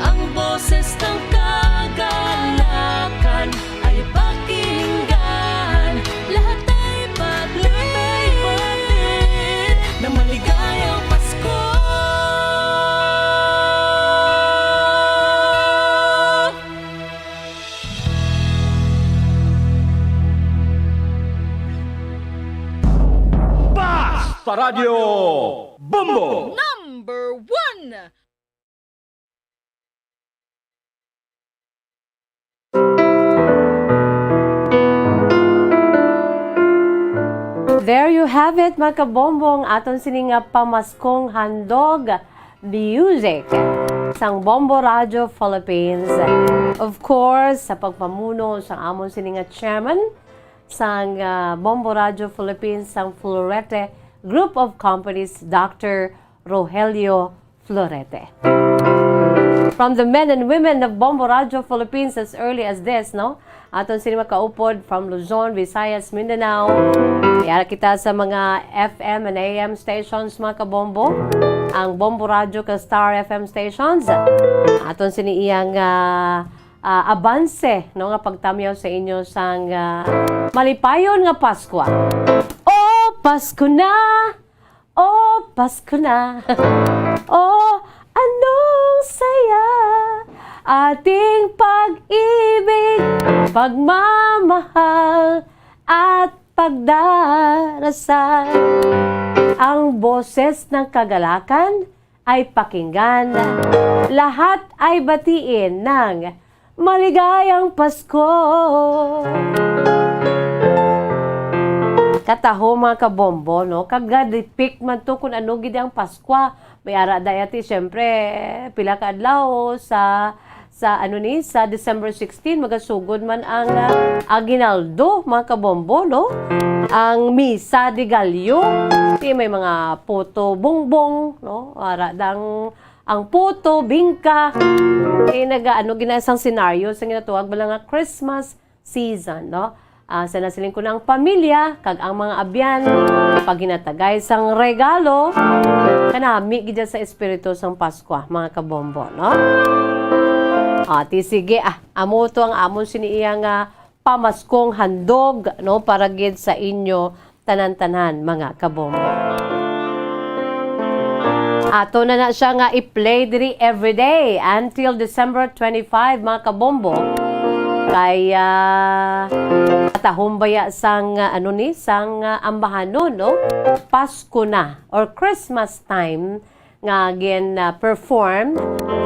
Ang boses ng kagalakan ay pakinggan, lahat ay bati, na maligayang Pasko. Basta Radio Bombo! Number one! There you have it, mga kabombo, ang aton sini nga pamaskong handog music sang Bombo Radio Philippines. Of course, sa pagpamuno sang amon sini nga chairman sang, ah, Bombo Radio Philippines, sang Florete Group of Companies, Doctor Rogelio Florete. From the men and women of Bombo Radio Philippines, as early as this, no? Aton sini makaupod from Luzon, Visayas, Mindanao. Yara kita sa mga F M and A M stations, mga kabombo. Ang Bombo Radio kag Star F M stations. Aton sini iyang, ah, ah, abanse, no, nga pagtamyaw sa inyo sang, ah, malipayon nga Paskwa. O Pasko na! O Pasko na! O anong saya! Ating pag-ibig, pagmamahal, at pagdarasal. Ang boses ng kagalakan ay pakinggan. Lahat ay batiin ng maligayang Pasko. Kataho, mga kabombo, no? Kag gadipik man to kung ano gid ang Paskwa. May ara day ati, siyempre, pila ka adlaw sa, sa, ano ni, sa December sixteen, magasugod man ang, ah, aguinaldo, mga kabombo, no? Ang Misa de Gallo, di may mga puto bongbong, no? Ara dang ang puto, bingka, eh, naga-, ano, gina-, isang senaryo sa ginatawag bala nga Christmas season, no? Ah, sa nasiling ko na ang pamilya, kag ang mga abyan, paghinatagay sang regalo, kanami gid sa espiritu sang Paskwa, mga kabombo, no? Ah, ti sige, ah, amo to ang amon sini iya nga pamaskong handog, no, para gid sa inyo tanan-tanan, mga kabombo. Ato na na siya nga i-play diri everyday until December twenty-five, mga kabombo. Kay, ah, katahom baya sang, ah, ano ni, sang, ah, ambahanon, no? Pasko na or Christmas time nga gin, ah, perform,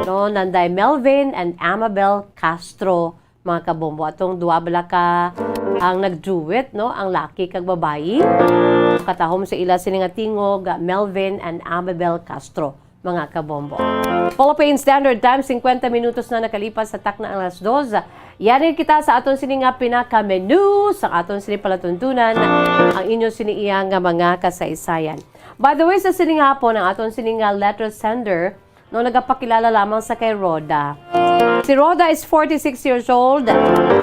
no, nanday Melvin and Amabel Castro, mga kabombo. Atong duha bala ka ang nag-duet, no? Ang laki kag babayi. Katahom sa ila sini nga tingog, Melvin and Amabel Castro, mga kabombo. Philippine Standard Time, singkwenta minutos na nakalipas sa takna ang alas dos. Yari kita sa aton sini nga pinaka-menu sa aton sini palatuntunan, ang inyo sini iya nga mga kasaysayan. By the way, sa sini nga hapon, ang aton sini nga letter sender, no, nagapakilala lamang sa kay Rhoda. Si Rhoda is forty-six years old,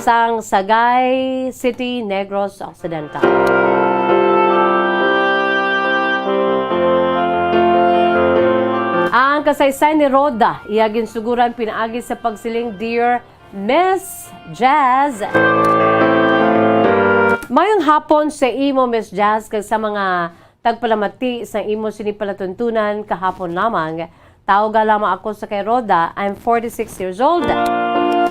sang Sagay City, Negros Occidental. Ang kasaysay ni Rhoda, iya ginsuguran pinaagi sa pagsiling, "Dear Miss Jazz." Mayong hapon sa imo, Miss Jazz, kag sa mga tagpalamati sa imo sini palatuntunan kahapon lamang. Tawga lamang ako sa kay Rhoda. I'm forty-six years old.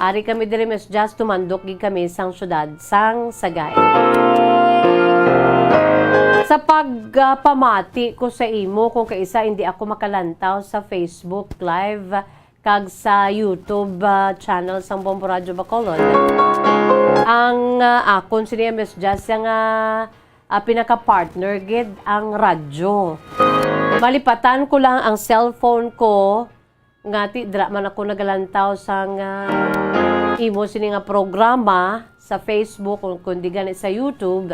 Ari kami diri, Miss Jazz, tumandok gid kami sang syudad sang Sagay. Sa pag, ah, pamati ko sa imo, kung kaisa hindi ako makalantaw sa Facebook Live kag sa YouTube, ah, channel sang Bombo Radyo Bacolod, ang, ah, akon sini, Miss Jazz, nga, ah, pinaka-partner gid ang radyo. Malipatan ko lang ang cellphone ko, nga ti dira man ako nagalantaw sang, ah, imo sini nga programa sa Facebook, kung, kundi gani sa YouTube.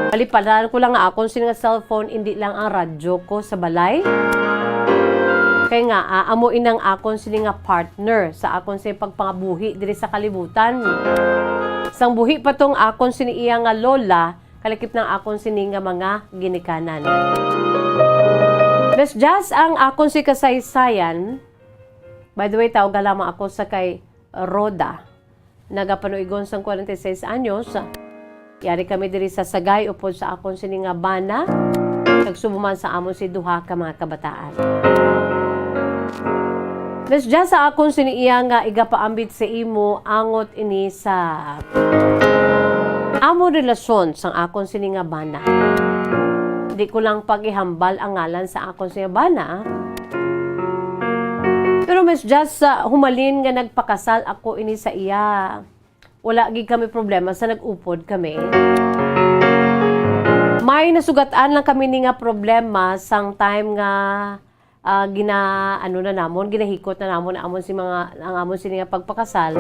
Malipatan ko lang nga akon sini nga cellphone, indi lang ang radyo ko sa balay. Kay nga, ah, amo inang akon sini nga partner sa akon sa pagpangabuhi diri sa kalibutan. Sang buhi pa tong akon sini iya nga lola, kalakip ng akon sini nga mga ginikanan. Miss Jazz, ang akon si kasaysayan, by the way, tawag lamang ako sa kay Rhoda. Nagapanuigon sang forty-six anyos. Yari kami diri sa Sagay upod sa akon sini nga bana. Nagsubo man sa amon si duha ka mga kabataan. Miss Jazz, sa akon sini iya nga igapaambit sa imo, angot ini sa amon relasyon sang akon sini nga bana. Di ko lang pag-ihambal ang ngalan sa akon sini nga bana. Pero Miss Jazz, sa humalin nga nagpakasal ako ini sa iya, wala gid kami problema sa nag-upod kami. May nasugatan lang kami ni nga problema sang time nga, ah, gina-, ano na namon, ginahikot na namon ang amon si mga, ang amon sini nga pagpakasal,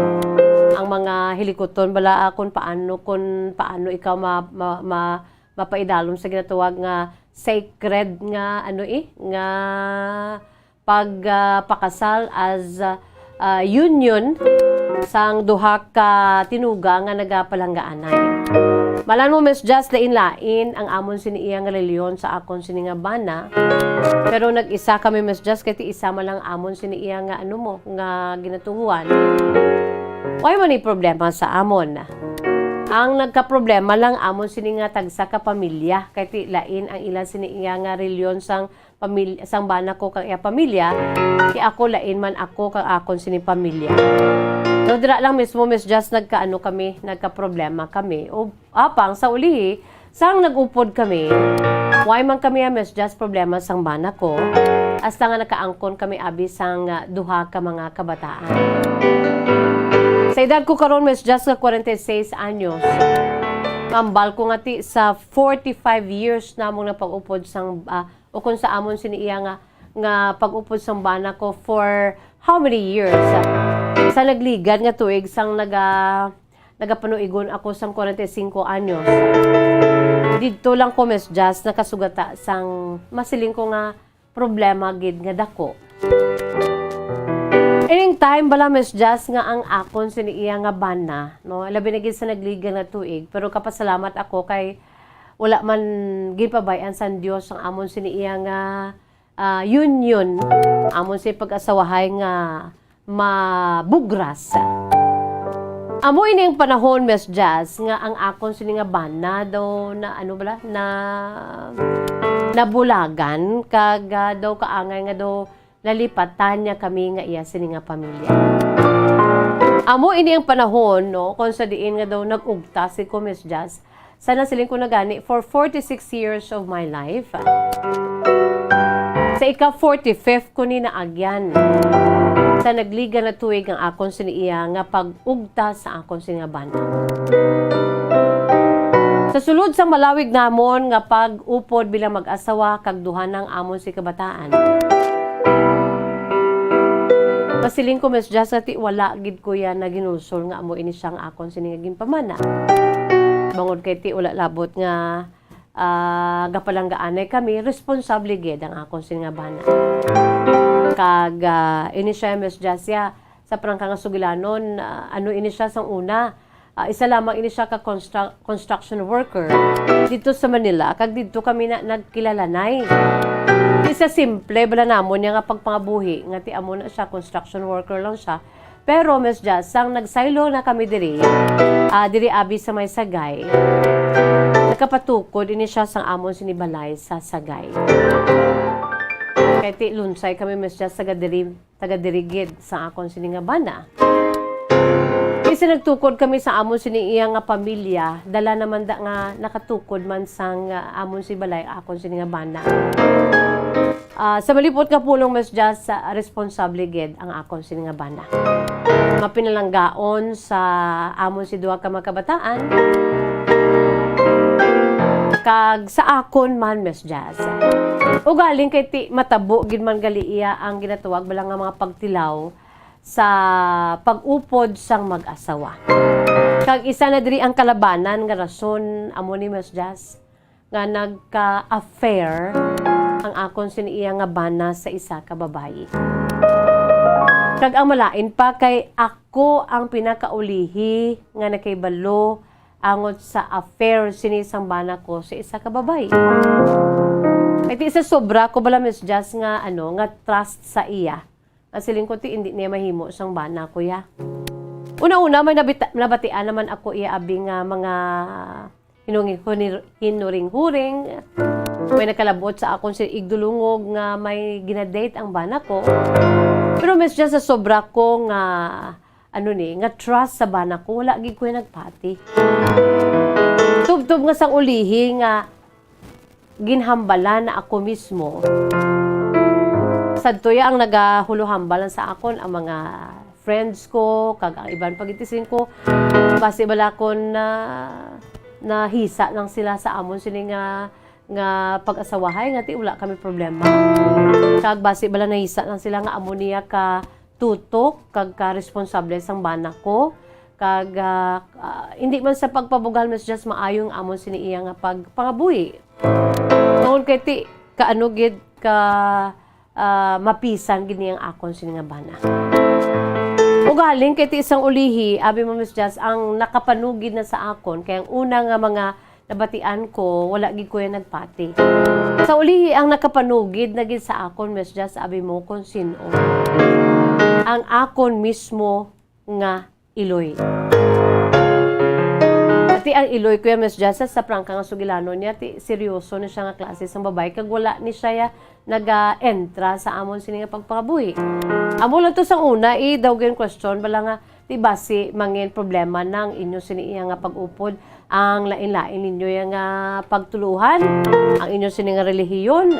ang mga hilikuton bala, ah, kung paano, kung paano ikaw ma-, ma-, ma-, mapaidalom sa ginatawag nga sacred nga, ano eh, nga pag, ah, pakasal as, ah, union sang duha ka tinuga nga nagapalanggaanay. Malan mo, Miss Jazz, lain-lain ang amon sini iya nga reliyon sa akon sini nga bana. Pero nag-isa kami, Miss Jazz, kay ti isa man lang amon sini iya nga, ano mo, nga ginatuhuan. Way man ni problema sa amon. Ang nagkaproblema lang amon sini nga tagsa ka pamilya, kay ti lain ang ila sini iya nga reliyon sang pamil-, sang bana ko kag iya pamilya, ti ako lain man ako kag akon sini pamilya. So, dira lang mismo, Miss Jazz, nagkaano kami, nagkaproblema kami. O, apang sa ulihi, sang nag-upod kami, way man kami, ah, Miss Jazz, problema sang bana ko, hasta nga nakaangkon kami abi sang, ah, duha ka mga kabataan. Sa edad ko karon, Miss Jazz, nga forty-six anyos, hambal ko nga ti sa forty-five years namong napag-upod sang, ah, o kung sa amon sini iya nga, nga pag-upod sang bana ko for how many years? Sa nagligad nga tuig sang naga-, nagapanuigon ako sang forty-five anyos. Didto lang ko, Miss Jazz, nakasugata sang masiling ko nga problema gid nga dako. Ining time bala, Miss Jazz, nga ang akon sini iya nga bana, no? Labi na gid sa nagligad nga tuig, pero kapasalamat ako kay wala man ginpabay-an sang Dios ang amon sini iya nga, ah, union, amon sini pag-asawahay nga mabugras. Amo ini ang panahon, Miss Jazz, nga ang akon sini nga bana daw na, ano bala, na, nabulagan, kag, ah, daw kaangay nga daw nalipatan niya kami nga iya sini nga pamilya. Amo ini ang panahon, no, kung sa diin nga daw nag-ugta si ko, Miss Jazz, sa nasiling ko na gani, for forty-six years of my life. Sa ika forty-fifth ko ni naagyan. Sa nagliga na tuig ang akon sini iya nga pag-ugta sa akon sini nga bana. Sa sulod sang malawig namon nga pag-upod bilang mag-asawa kag duha nang amon si kabataan, masiling ko, Miss Jazz, nga ti wala gid ko iya naginulsol nga amo ini siya nga akon sini nga ginpamana. Bangod kay ti wala labot nga, ah, gapalanggaanay kami, responsable gid ang akon sini nga bana. Kag, ah, ini siya, Miss Jazz, ya, sa prangka nga sugilanon, ah, ano ini siya sang una, ah, isa lamang ini siya ka constru-, construction worker dito sa Manila, kag dito kami na nagkilalanay. Isa simple bala namon niya nga pagpangabuhi, nga ti amo na siya, construction worker lang siya. Pero, Miss Jazz, sang nagsaylo na kami diri, ah, diri abi sa may Sagay, nakapatukod ini siya sang amon sini balay sa Sagay. Kay ti lunsay kami, Miss Jazz, taga diri, taga diri gid sa akon sini nga bana. Bisan nagtukod kami sa amon sini iya nga pamilya, dala naman da nga nakatukod man sang, ah, amon si balay, akon sini nga bana. Ah, sa malipot nga pulong, Miss Jazz, sa responsable gid ang akon sini nga bana. Mapinalanggaon sa amon si duha ka mga kabataan. Kag sa akon man, Miss Jazz. Ugaling kay ti matabo gid man gali iya ang ginatawag bala nga mga pagtilaw sa pag-upod sang mag-asawa. Kag isa na diri ang kalabanan nga rason amo ni, Miss Jazz, nga nagka-affair ang akon sini iya nga bana sa isa ka babayi. Kag ang malain pa kay ako ang pinakaulihi nga nakahibalo angot sa affair sini sang bana ko sa isa ka babayi. Kay ti sa sobra ko bala, Miss Jazz, nga, ano, nga trust sa iya. Ang siling ko, ti, hindi niya mahimo sang bana ko ya. Una-una, may nabita-, nabatian naman ako iya abi nga mga hinungi-, hinir-, hinuring-huring. May nakalabot sa akon si igdulungog nga may ginadate ang bana ko. Pero, Miss Jazz, sa sobra ko nga, ano ni, nga trust sa bana ko, wala gid ko nagpati. Tubtob nga sang ulihi nga ginhambalan na ako mismo. Sadto ya ang nagahuluhambalan sa akon, ang mga friends ko, kag ang iban pag-itisin ko. Basi bala kon na, nahisa lang sila sa amon sini nga, nga pag-asawahay, nga ti wala kami problema. Kag basi bala nahisa lang sila nga amo niya ka tutok kag ka responsable sang bana ko. Kag, ah, ah, hindi man sa pagpabugal, Miss Jazz, maayo ang amon sini iya nga pagpangabuhi. Tungod kay ti, kaano gid ka, ah, mapisan gid niya ang akon sini nga bana. Ugaling kay ti isang ulihi, abi mo, Miss Jazz, ang nakapanugid na sa akon, kay ang una nga mga nabatian ko, wala gid ko yan nagpati. Sa ulihi, ang nakapanugid na gid sa akon, Miss Jazz, abi mo, kung sino ang akon mismo nga iloy. Ati ang iloy ko yan, Miss Jazz, sa prangka nga sugilanon niya, ti seryoso ni siya nga klase sang babae, kag wala ni siya ya naga-entra sa amon sini nga pagpangabuhi. Amo lang to sang una, eh, daw gyud question bala nga, ti basi mangin problema na ang inyo sini iya nga pag-upod, ang lain-lain ninyo ya nga pagtuluhan, ang inyo sini nga relihiyon.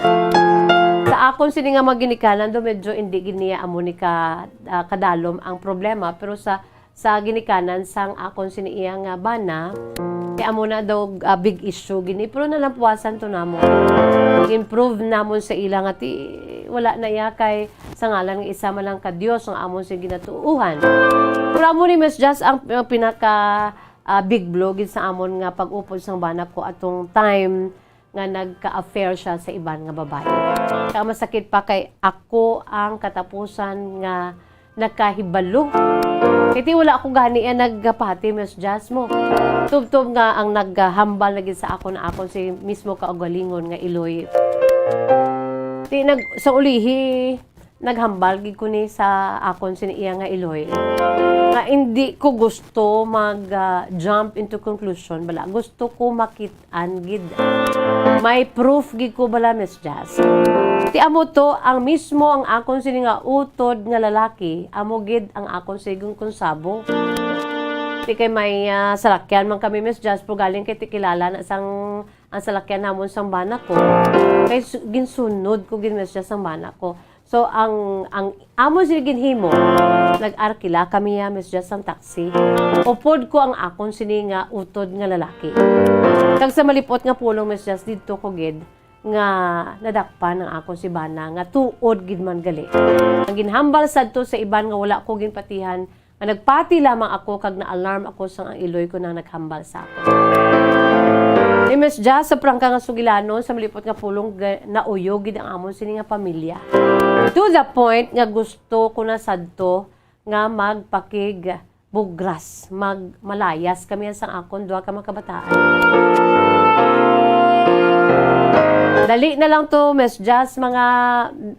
Sa akon sini nga mga ginikanan do, medyo hindi gid niya amo ni ka, ah, kadalom ang problema, pero sa sa ginikanan sang akon sini iya nga bana, kay amo na daw, ah, big issue gini, pero nalampuasan to namon. Improve namon sa ila nga ti wala na iya kay sa ngalan nga isa man lang ka Dios nga amon sing ginatuohan. Pero amo ni Miss Jazz ang, ang pinaka, ah, big blow gid sa amon nga pag-upod sang bana ko atong time nga nagka-affair siya sa iban nga babae. Kaya masakit pa kay ako ang katapusan nga nakahibalo. Kay ti wala ako gani ang nagpati, Miss Jazz mo. Tubtob nga ang naghambal na gid sa akon, akon si mismo kaugalingon nga iloy. Ti nag-, sa ulihi, naghambal gid ko ni sa akon sini iya nga iloy. Nga hindi ko gusto mag, ah, jump into conclusion, bala. Gusto ko makit-an gid. May proof gid ko bala, Miss Jazz. Ti amo to, ang mismo ang akon sini nga utod nga lalaki, amo gid ang akon sini nga konsabo. Ti kay may, ah, salakyan man kami, Miss Jazz, pero galing kay ti kilala na sang ang salakyan namon sang bana ko. Kay su-, ginsunod ko gid, Miss Jazz, sang bana ko. So, ang, ang amo sini ginhimo, nag-arkila kami ya, Miss Jazz, sang taxi. Upod ko ang akon sini nga utod nga lalaki. Kag sa malipot nga pulong, Miss Jazz, didto ko gid nga nadakpan ang akon si bana nga tuod gid man gali. Ang ginhambal sadto sa iban nga wala ko ginpatihan, nga nagpati lamang ako kag na-alarm ako sang ang iloy ko nang naghambal sa akon. Ni Miss Jazz, sa prangka nga sugilanon, sa malipot nga pulong, ga-, nauyo gid ang amon sini nga pamilya. To the point nga gusto ko na sadto nga magpakig-bugras, mag-, malayas kami sang akon duha ka mga kabataan. Dali na lang to, Miss Jazz, mga,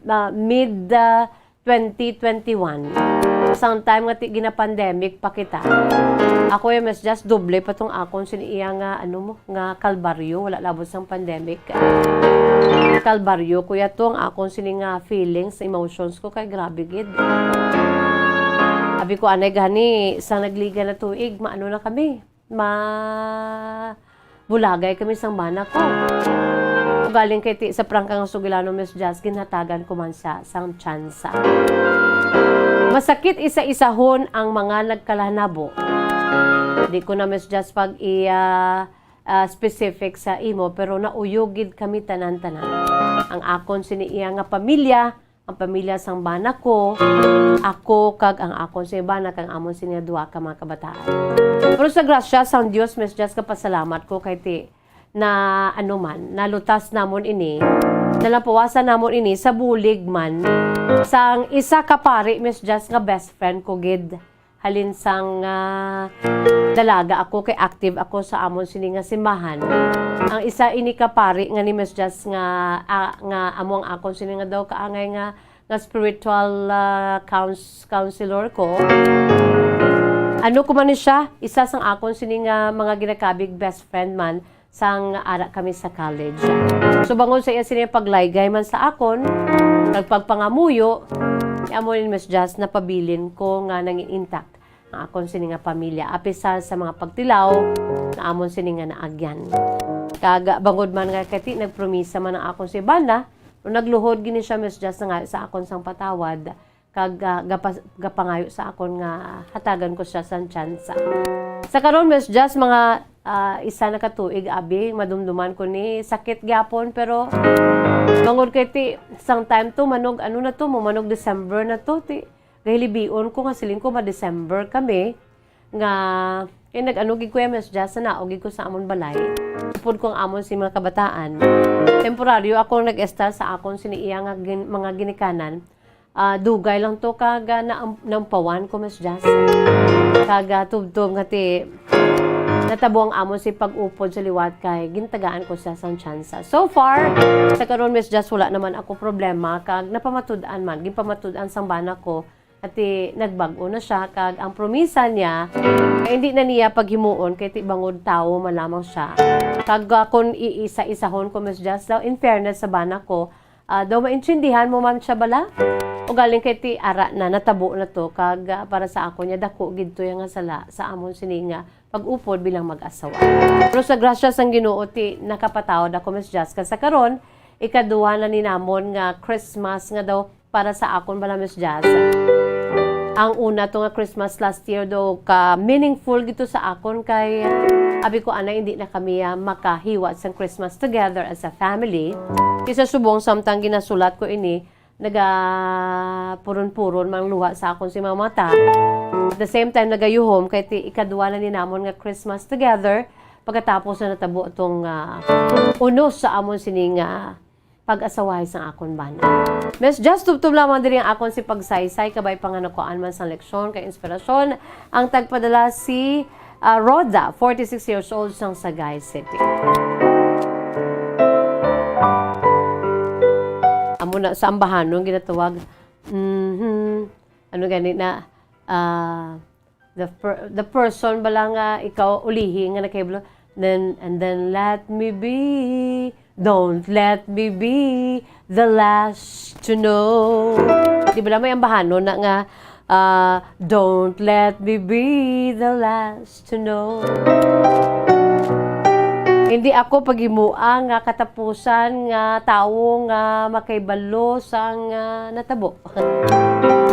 ah, mid, ah, twenty twenty-one. Sang time nga ti-, gina-pandemic pa kita. Ako, eh, Miss Jazz, doble pa tong akon sini iya nga, ano mo, nga kalbaryo, wala labot sang pandemic. Kalbaryo ko ya to, ang akon sini nga feelings, emotions ko, kay grabe gid. Abi ko, anay gani, sa nagliga na tuig, maano na kami? Ma-, bulagay kami sang bana ko. Ugaling kay ti, sa prangka nga sugilanon, Miss Jazz, ginhatagan ko man siya sang tsansa. Masakit isa-isahon ang mga nagkalahanabo. Di ko na, Miss Jazz, pag i-, ah, ah, specific sa imo, pero nauyog gid kami tanan-tanan. Ang akon sini iya nga pamilya, ang pamilya sang bana ko, ako, kag ang akon sini bana, kag amon sini nga duha ka mga kabataan. Pero sa grasya sang Dios, Miss Jazz, kapasalamat ko kay ti na, ano man, nalutas namon ini, nalapawasan namon ini sa bulig man sang isa ka pari, Miss Jazz, nga best friend ko gid. Halin sang, ah, dalaga ako, kay active ako sa amon sini nga simbahan. Ang isa ini ka pari nga ni Miss Jazz nga, ah, nga amo ang akon sini nga daw kaangay nga, nga spiritual, ah, couns-, counselor ko. Ano ko man ni siya, isa sang akon sini nga mga ginakabig best friend man sang ara kami sa college. So, bangod sa iya sini paglaygay man sa akon, kag pagpangamuyo, ni amo ni Miss Jazz, napabilin ko nga nangin intact ang akon sini nga pamilya, apisar sa mga pagtilaw nga amon sini nga naagyan. Kag bangod man nga kay ti nagpromisa man ang akon si bana, no, nagluhod gini siya, Miss Jazz, nga sa akon sang patawad, kag, ah, gapas-, gapangayo sa akon nga hatagan ko siya sang tsansa. Sa karon, Miss Jazz, mga, ah, isa na ka tuig, abi, madumduman ko ni sakit gyapon, pero bangod kay ti, sang time to, manog, ano na to, mo, manog December na to, ti, gahilibion ko nga siling ko, ma-December kami, nga, eh, nag-ano gid ko ya, Miss Jazz, sa naog gid ko sa amon balay. Upod ko ang amon si mga kabataan. Temporaryo ako nag-estar sa akon sini iya nga gin-, mga ginikanan. Ah, dugay lang to kag, ah, naam-, naumpawan ko, Miss Jazz. Kag, ah, tubtob nga ti, natabo ang amon si pag-upod sa liwat kay gintagaan ko siya sang tsansa. So far, sa karon, Miss Jazz, wala naman ako problema kag napamatud-an man, ginpamatud-an sang bana ko, ati nagbag-o na siya, kag ang promisa niya nga hindi na niya paghimuon kay ti bangod tawo man lamang siya. Kag, ah, kon iisa-isahon ko, Miss Jazz, daw, in fairness sa bana ko, ah, daw maintindihan mo man siya bala. Ugaling kay ti ara na, natabo na to, kag, ah, para sa ako niya, dako gid to yang nga sala sa amon sini nga pag-upod bilang mag-asawa. Pero sa grasya sang Ginoo, ti nakapatawad ako, Miss Jazz, kag sa karon, ikaduha na ni namon nga Christmas nga daw para sa akon bala, Miss Jazz. Ang una to nga Christmas last year, do ka meaningful gito sa akon kay abi ko, anay, hindi na kami, ah, makahiwat sang Christmas together as a family. Kay sa subong, samtang ginasulat ko ini, nagapuron-puron mang luha sa akon si mga mata. At the same time, nagayuhom kay ti ikadwa na ni namon nga Christmas together pagkatapos na natabo atong, ah, unos sa amon sining, ah, pag-asawahi sang akon bana. Miss Jazz, tubtob lamang diri ang akon si pagsaysay, kabay pa nga nakuhaan man sang leksyon kag inspirasyon ang tagpadala si, ah, Rhoda, forty-six years old, sang Sagay City. Amo na sa ambahanon ginatawag, mhm, ano gani na, ah, the per-, the person bala nga ikaw ulihi nga nakahibalo, then, and then let me be, don't let me be the last to know. Di bala may ambahanon na nga, ah, don't let me be the last to know. Hindi ako paghimoa nga katapusan nga tawo nga makahibalo sang, ah, natabo.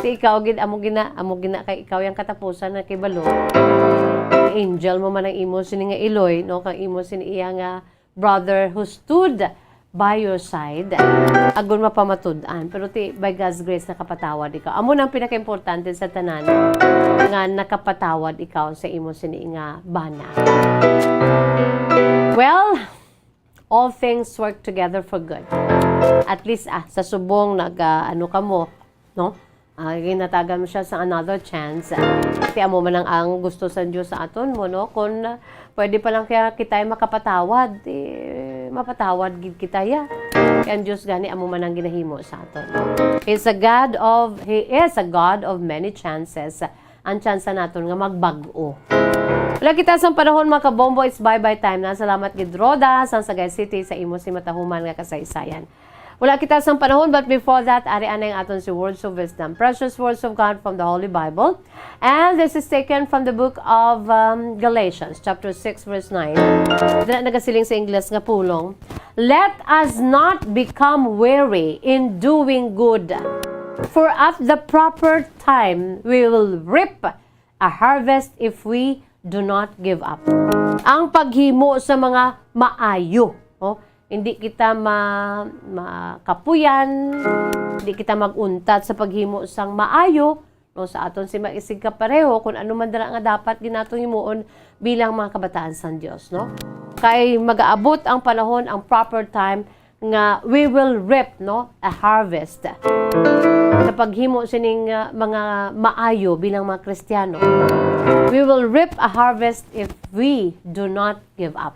Ti ikaw gid, amo gina, amo gina kay ikaw yang katapusan nga kahibalo. Angel mo man ang imo sini nga iloy, no, kang imo sini iya nga brother who stood by your side. Agon mapamatud-an, pero ti by God's grace nakapatawad ikaw. Amo na ang pinakaimportante sa tanan, nga nakapatawad ikaw sa imo sini nga bana. Well, all things work together for good. At least, ah, sa subong nag, ah, ano ka mo, no? Ah, ginatagan mo siya sa another chance. Ti amo man ang, ang gusto sa Dios sa aton mo, no? Kung, ah, pwede pa lang kaya kita ay makapatawad, eh, mapatawad gid kita ya. Kaya ang Dios gani amo man ang ginahimo sa aton. He's a God of, He is a God of many chances. Ang tsansa naton nga magbag-o. Wala kita sang panahon, mga kabombo, it's bye-bye time na. Salamat gid, Rhoda, sang Sagay City, sa imo si matahuman nga kasaysayan. Wala kita sang panahon, but before that, ari anay ang aton si Words of Wisdom, precious words of God from the Holy Bible. And this is taken from the book of, um, Galatians, chapter six, verse nine. Dira nagasiling sa Ingles nga pulong, "Let us not become weary in doing good, for at the proper time we will reap a harvest if we do not give up." Ang paghimo sa mga maayo, no? Hindi kita ma-, makapuyan, hindi kita mag-untat sa paghimo sang maayo, no? Sa aton si maisig kapareho, kung ano man dira nga dapat ginaton himuon bilang mga kabataan sang Dios, no? Kay magaabot ang panahon, ang proper time, nga we will reap, no, a harvest sa paghimo sining, uh, mga maayo bilang mga Kristiyano. We will reap a harvest if we do not give up.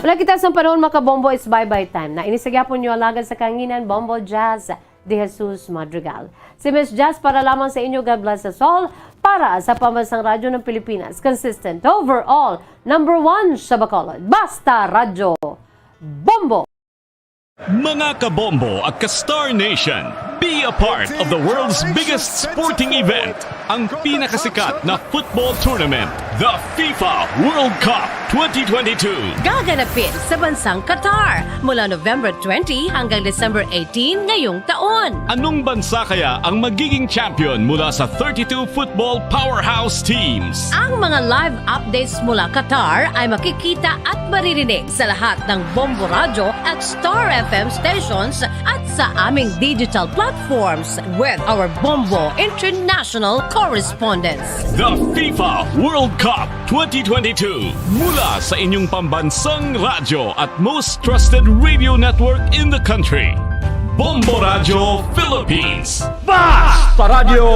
Wala kita sang panahon, mga kabombo, it's bye-bye time na. Ini sa gyapon nyo alagad sa kanginan, Bombo Jazz de Jesus Madrigal. Si Miss Jazz para lamang sa inyo. God bless us all. Para sa Pambansang Radyo ng Pilipinas, consistent, overall, number one sa Bacolod. Basta Radyo Bombo! Mga kabombo at ka-Star Nation, be a part of the world's biggest sporting event, ang pinakasikat na football tournament, the FIFA World Cup twenty twenty-two. Gaganapin sa bansang Qatar mula November twenty hanggang December eighteen ngayong taon. Anong bansa kaya ang magiging champion mula sa thirty-two football powerhouse teams? Ang mga live updates mula Qatar ay makikita at maririnig sa lahat ng Bombo Radyo at Star F M stations at sa aming digital platforms with our Bombo International correspondents. The FIFA World Cup twenty twenty-two, mula sa inyong pambansang radyo at most trusted radio network in the country, Bombo Radyo Philippines. Basta Radyo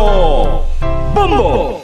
Bombo!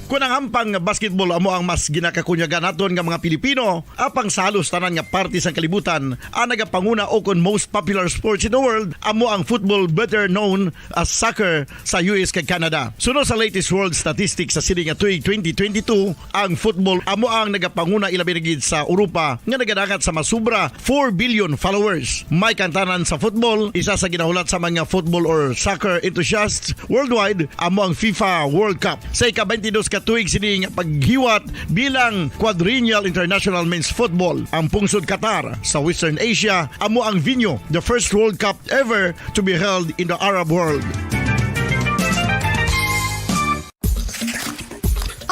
Kon ang hampang nga basketball amo ang mas ginakakunyagan naton nga mga Pilipino, apang sa halos tanan nga parte sang kalibutan, ang nagapanguna ukon most popular sports in the world amo ang football, better known as soccer, sa U S kag Canada. Suno sa latest world statistics sa sini nga tuig twenty twenty-two, ang football amo ang nagapanguna, ilabi na gid sa Europa, nga nagadangat sa masobra four billion followers. May kantanan sa football, isa sa ginahulat sa mga football or soccer enthusiasts worldwide amo ang FIFA World Cup. Sa ika-twenty-dos ka tuig sini nga paghiwat bilang Quadrennial International Men's Football, ang pungsod Qatar sa Western Asia amo ang venue, the first World Cup ever to be held in the Arab world.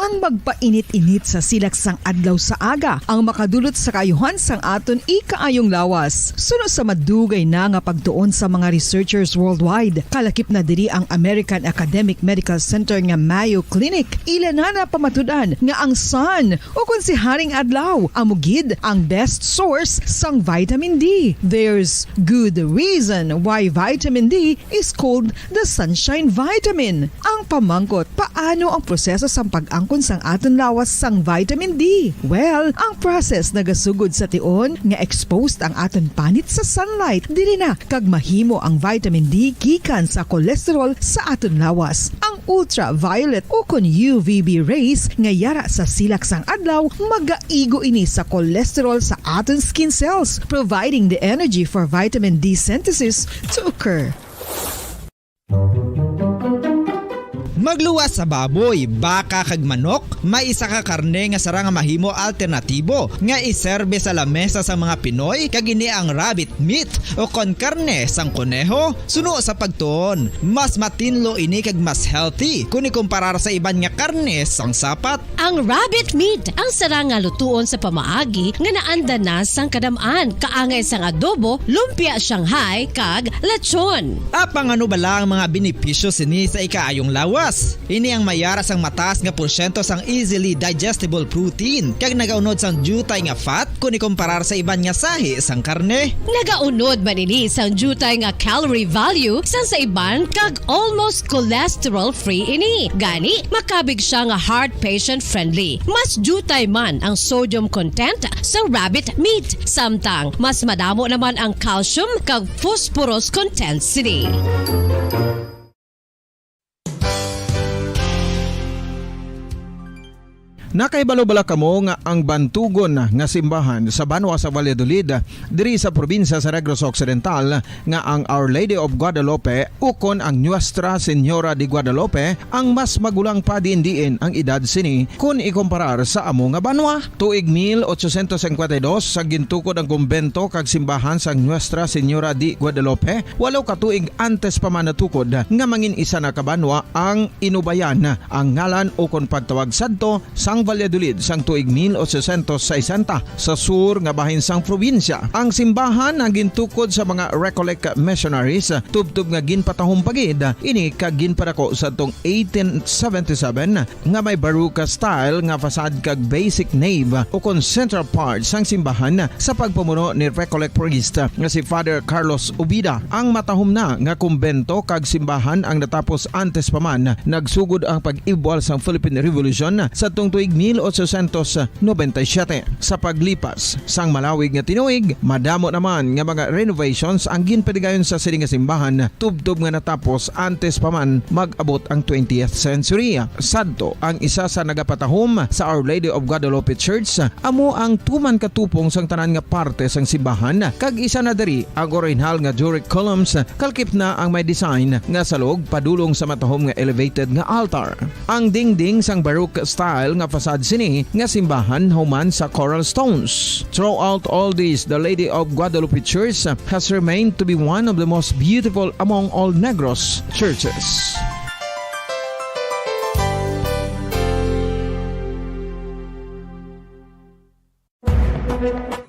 Ang magpainit-init sa silak sang adlaw sa aga ang makadulot sa kaayuhan sang aton ikaayong lawas. Suno sa madugay na nga pagtuon sa mga researchers worldwide, kalakip na diri ang American Academic Medical Center nga Mayo Clinic. Ila na napamatud-an nga ang sun, ukon si Haring Adlaw, amo gid ang best source sang vitamin D. There's good reason why vitamin D is called the sunshine vitamin. Ang pamangkot, paano ang proseso sang pag-angkon sang aton lawas sang vitamin D? Well, ang process nagasugod sa tion nga exposed ang aton panit sa sunlight, diri na kag mahimo ang vitamin D gikan sa cholesterol sa aton lawas. Ang ultraviolet ukon U V B rays nga yara sa silak sang adlaw magaigo ini sa cholesterol sa aton skin cells, providing the energy for vitamin D synthesis to occur. Magluwas sa baboy, baka, kag manok, may isa ka karne nga sarang nga mahimo alternatibo nga iserbe sa lamesa sa mga Pinoy, kag ini ang rabbit meat o kon karne sang koneho. Suno sa pagtuon, mas matinlo ini kag mas healthy kon ikumparar sa iban nga karne sang sapat. Ang rabbit meat ang sarang nga lutuon sa pamaagi nga naanda na sang kadam-an, kaangay sang adobo, lumpia Shanghai, kag lechon. Apang ano bala ang mga benepisyo sini sa ikaayong lawas? Ini ang mayara sang mataas nga porsyento sang easily digestible protein kag nagaunod sang diutay nga fat kon ikumparar sa iban nga sahi sang karne. Nagaunod man ini sang diutay nga calorie value sang sa iban kag almost cholesterol-free ini. Gani, makabig sia nga heart patient-friendly. Mas diutay man ang sodium content sang rabbit meat, samtang mas madamo naman ang calcium kag phosphorus content sini. Nakahibalo bala kamo nga ang bantugon nga simbahan sa banwa sa Valladolid, diri sa probinsya sa Negros Occidental, nga ang Our Lady of Guadalupe ukon ang Nuestra Señora de Guadalupe ang mas magulang pa diin-diin ang edad sini kon ikumparar sa amo nga banwa? Tuig mil ochocientos cincuenta y dos, sa gintukod ang kumbento kag simbahan sang Nuestra Señora de Guadalupe, walo ka tuig antes pa man natukod nga mangin isa na ka banwa ang Inubayan, ang ngalan ukon pagtawag sadto sang Valladolid sang tuig mil ochocientos sesenta, sa sur nga bahin sang probinsya. Ang simbahan ang gintukod sa mga Recollect missionaries, tubtob nga ginpatahom pa gid ini kag ginpadako sadtong eighteen seventy-seven, nga may Baroque style nga facade kag basic nave ukon central part sang simbahan sa pagpamuno ni Recollect priest nga si Father Carlos Ubida. Ang matahom na nga kumbento kag simbahan ang natapos antes pa man nagsugod ang pag-ibwal sang Philippine Revolution sadtong tuig mil ochocientos noventa y siete. Sa paglipas sang malawig nga tinuig, madamo naman nga mga renovations ang ginpadigayon sa sini nga simbahan, tubtob nga natapos antes pa man mag-abot ang twentieth century. Sadto, ang isa sa nagapatahom sa Our Lady of Guadalupe Church amo ang tuman ka tupong sang tanan nga parte sang simbahan, kag isa na diri ang orihinal nga Doric columns, kalkip na ang may design nga salog padulong sa matahom nga elevated nga altar. Ang dingding sang Baroque style nga facade sini nga simbahan human sa coral stones. Throughout all this, the Lady of Guadalupe Church has remained to be one of the most beautiful among all Negros churches.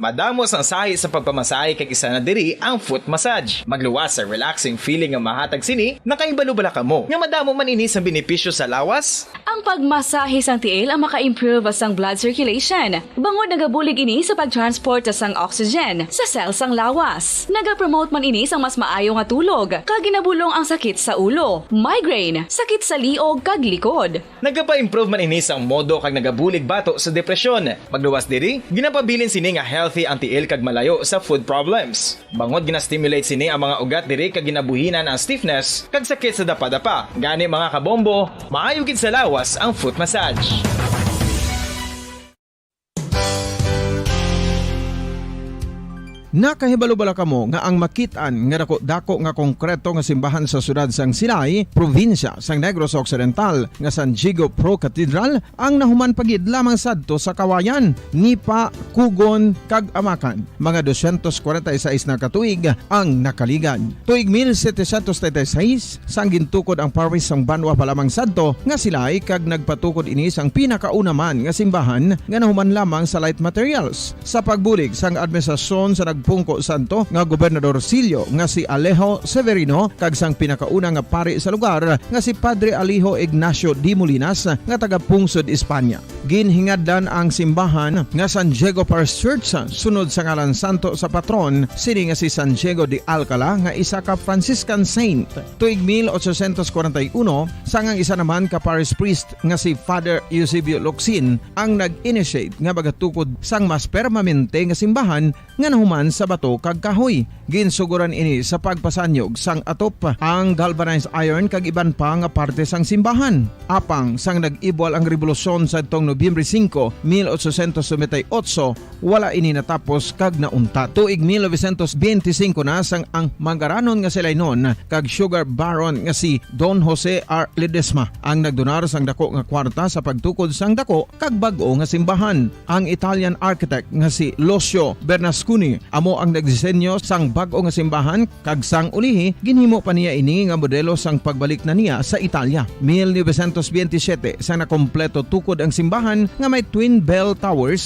Madamo sang sahi sa pagpamasahe kag isa na diri ang foot massage. Magluwas sa relaxing feeling nga mahatag sini, nakahibalo bala kamo nga madamo man ini sang benepisyo sa lawas? Ang pagmasahe sang tiil ang maka-improve sang blood circulation, bangod nagabulig ini sa pag-transport sang oxygen sa cell sang lawas. Nagapromote man ini sang mas maayo nga tulog, kag ginabulong ang sakit sa ulo, migraine, sakit sa liog kag likod. Nagapa-improve man ini sang modo kag nagabulig bato sa depresyon. Magluwas diri, ginapabilin sini nga healthy ang tiil kag malayo sa foot problems. Bangod gina-stimulate sini ang mga ugat diri kag ginabuhinan ang stiffness kag sakit sa dapadapa. Gani, mga kabombo, maayo gid sa lawas ang foot massage. Nakahibalo bala kamo nga ang makit-an nga dako-dako nga konkreto nga simbahan sa siyudad sang Silay, probinsya sang Negros Occidental, nga San Diego Pro Cathedral, ang nahuman pa gid lamang sadto sa Kawayan, Nipa, Cogon, kag Amacan, mga dosyentos kwarenta y seis na ka tuig ang nakaligad. Tuig mil setecientos treinta y seis, sang gintukod ang parish sang banwa pa lamang sadto nga Silay, kag nagpatukod ini sang pinakauna man nga simbahan nga nahuman lamang sa light materials. Sa pagbulig sang administrasyon sa nagpungko sadto nga Gobernador Silio nga si Alejo Severino kag sang pinakauna nga pari sa lugar nga si Padre Alejo Ignacio de Molinas nga taga Pungsod, Espanya. Ginhingadlan ang simbahan nga San Diego Parish Church sunod sa ngalan santo sa patron sini nga si San Diego de Alcala nga isa ka Franciscan saint. Tuig mil ochocientos kwarenta y uno, sang ang isa naman ka parish priest nga si Father Eusebio Locsin ang nag-initiate nga magatukod sang mas permanente nga simbahan nga nahuman sa bato kag kahoy. Ginsugoran ini sa pagpasanyog sang atop, ang galvanized iron kag iban pa nga parte sang simbahan. Apang sang nag-ibwal ang rebolusyon sadtong Nobyembre singko, mil ochocientos noventa y ocho, wala ini natapos kag nauntat. Tuig mil novecientos benti singko na sang ang mangaranon nga Silaynon kag sugar baron nga si Don Jose R. Ledesma ang nagdonar sang dako nga kwarta sa pagtukod sang dako kag bag-o nga simbahan. Ang Italian architect nga si Lucio Bernasconi amo ang nagdisenyo sang bag-o nga simbahan, kag sang ulihi, ginhimo pa niya ini nga modelo sang pagbalik na niya sa Italia. Mil novecientos benti siyete, sang nakompleto tukod ang simbahan nga may twin bell towers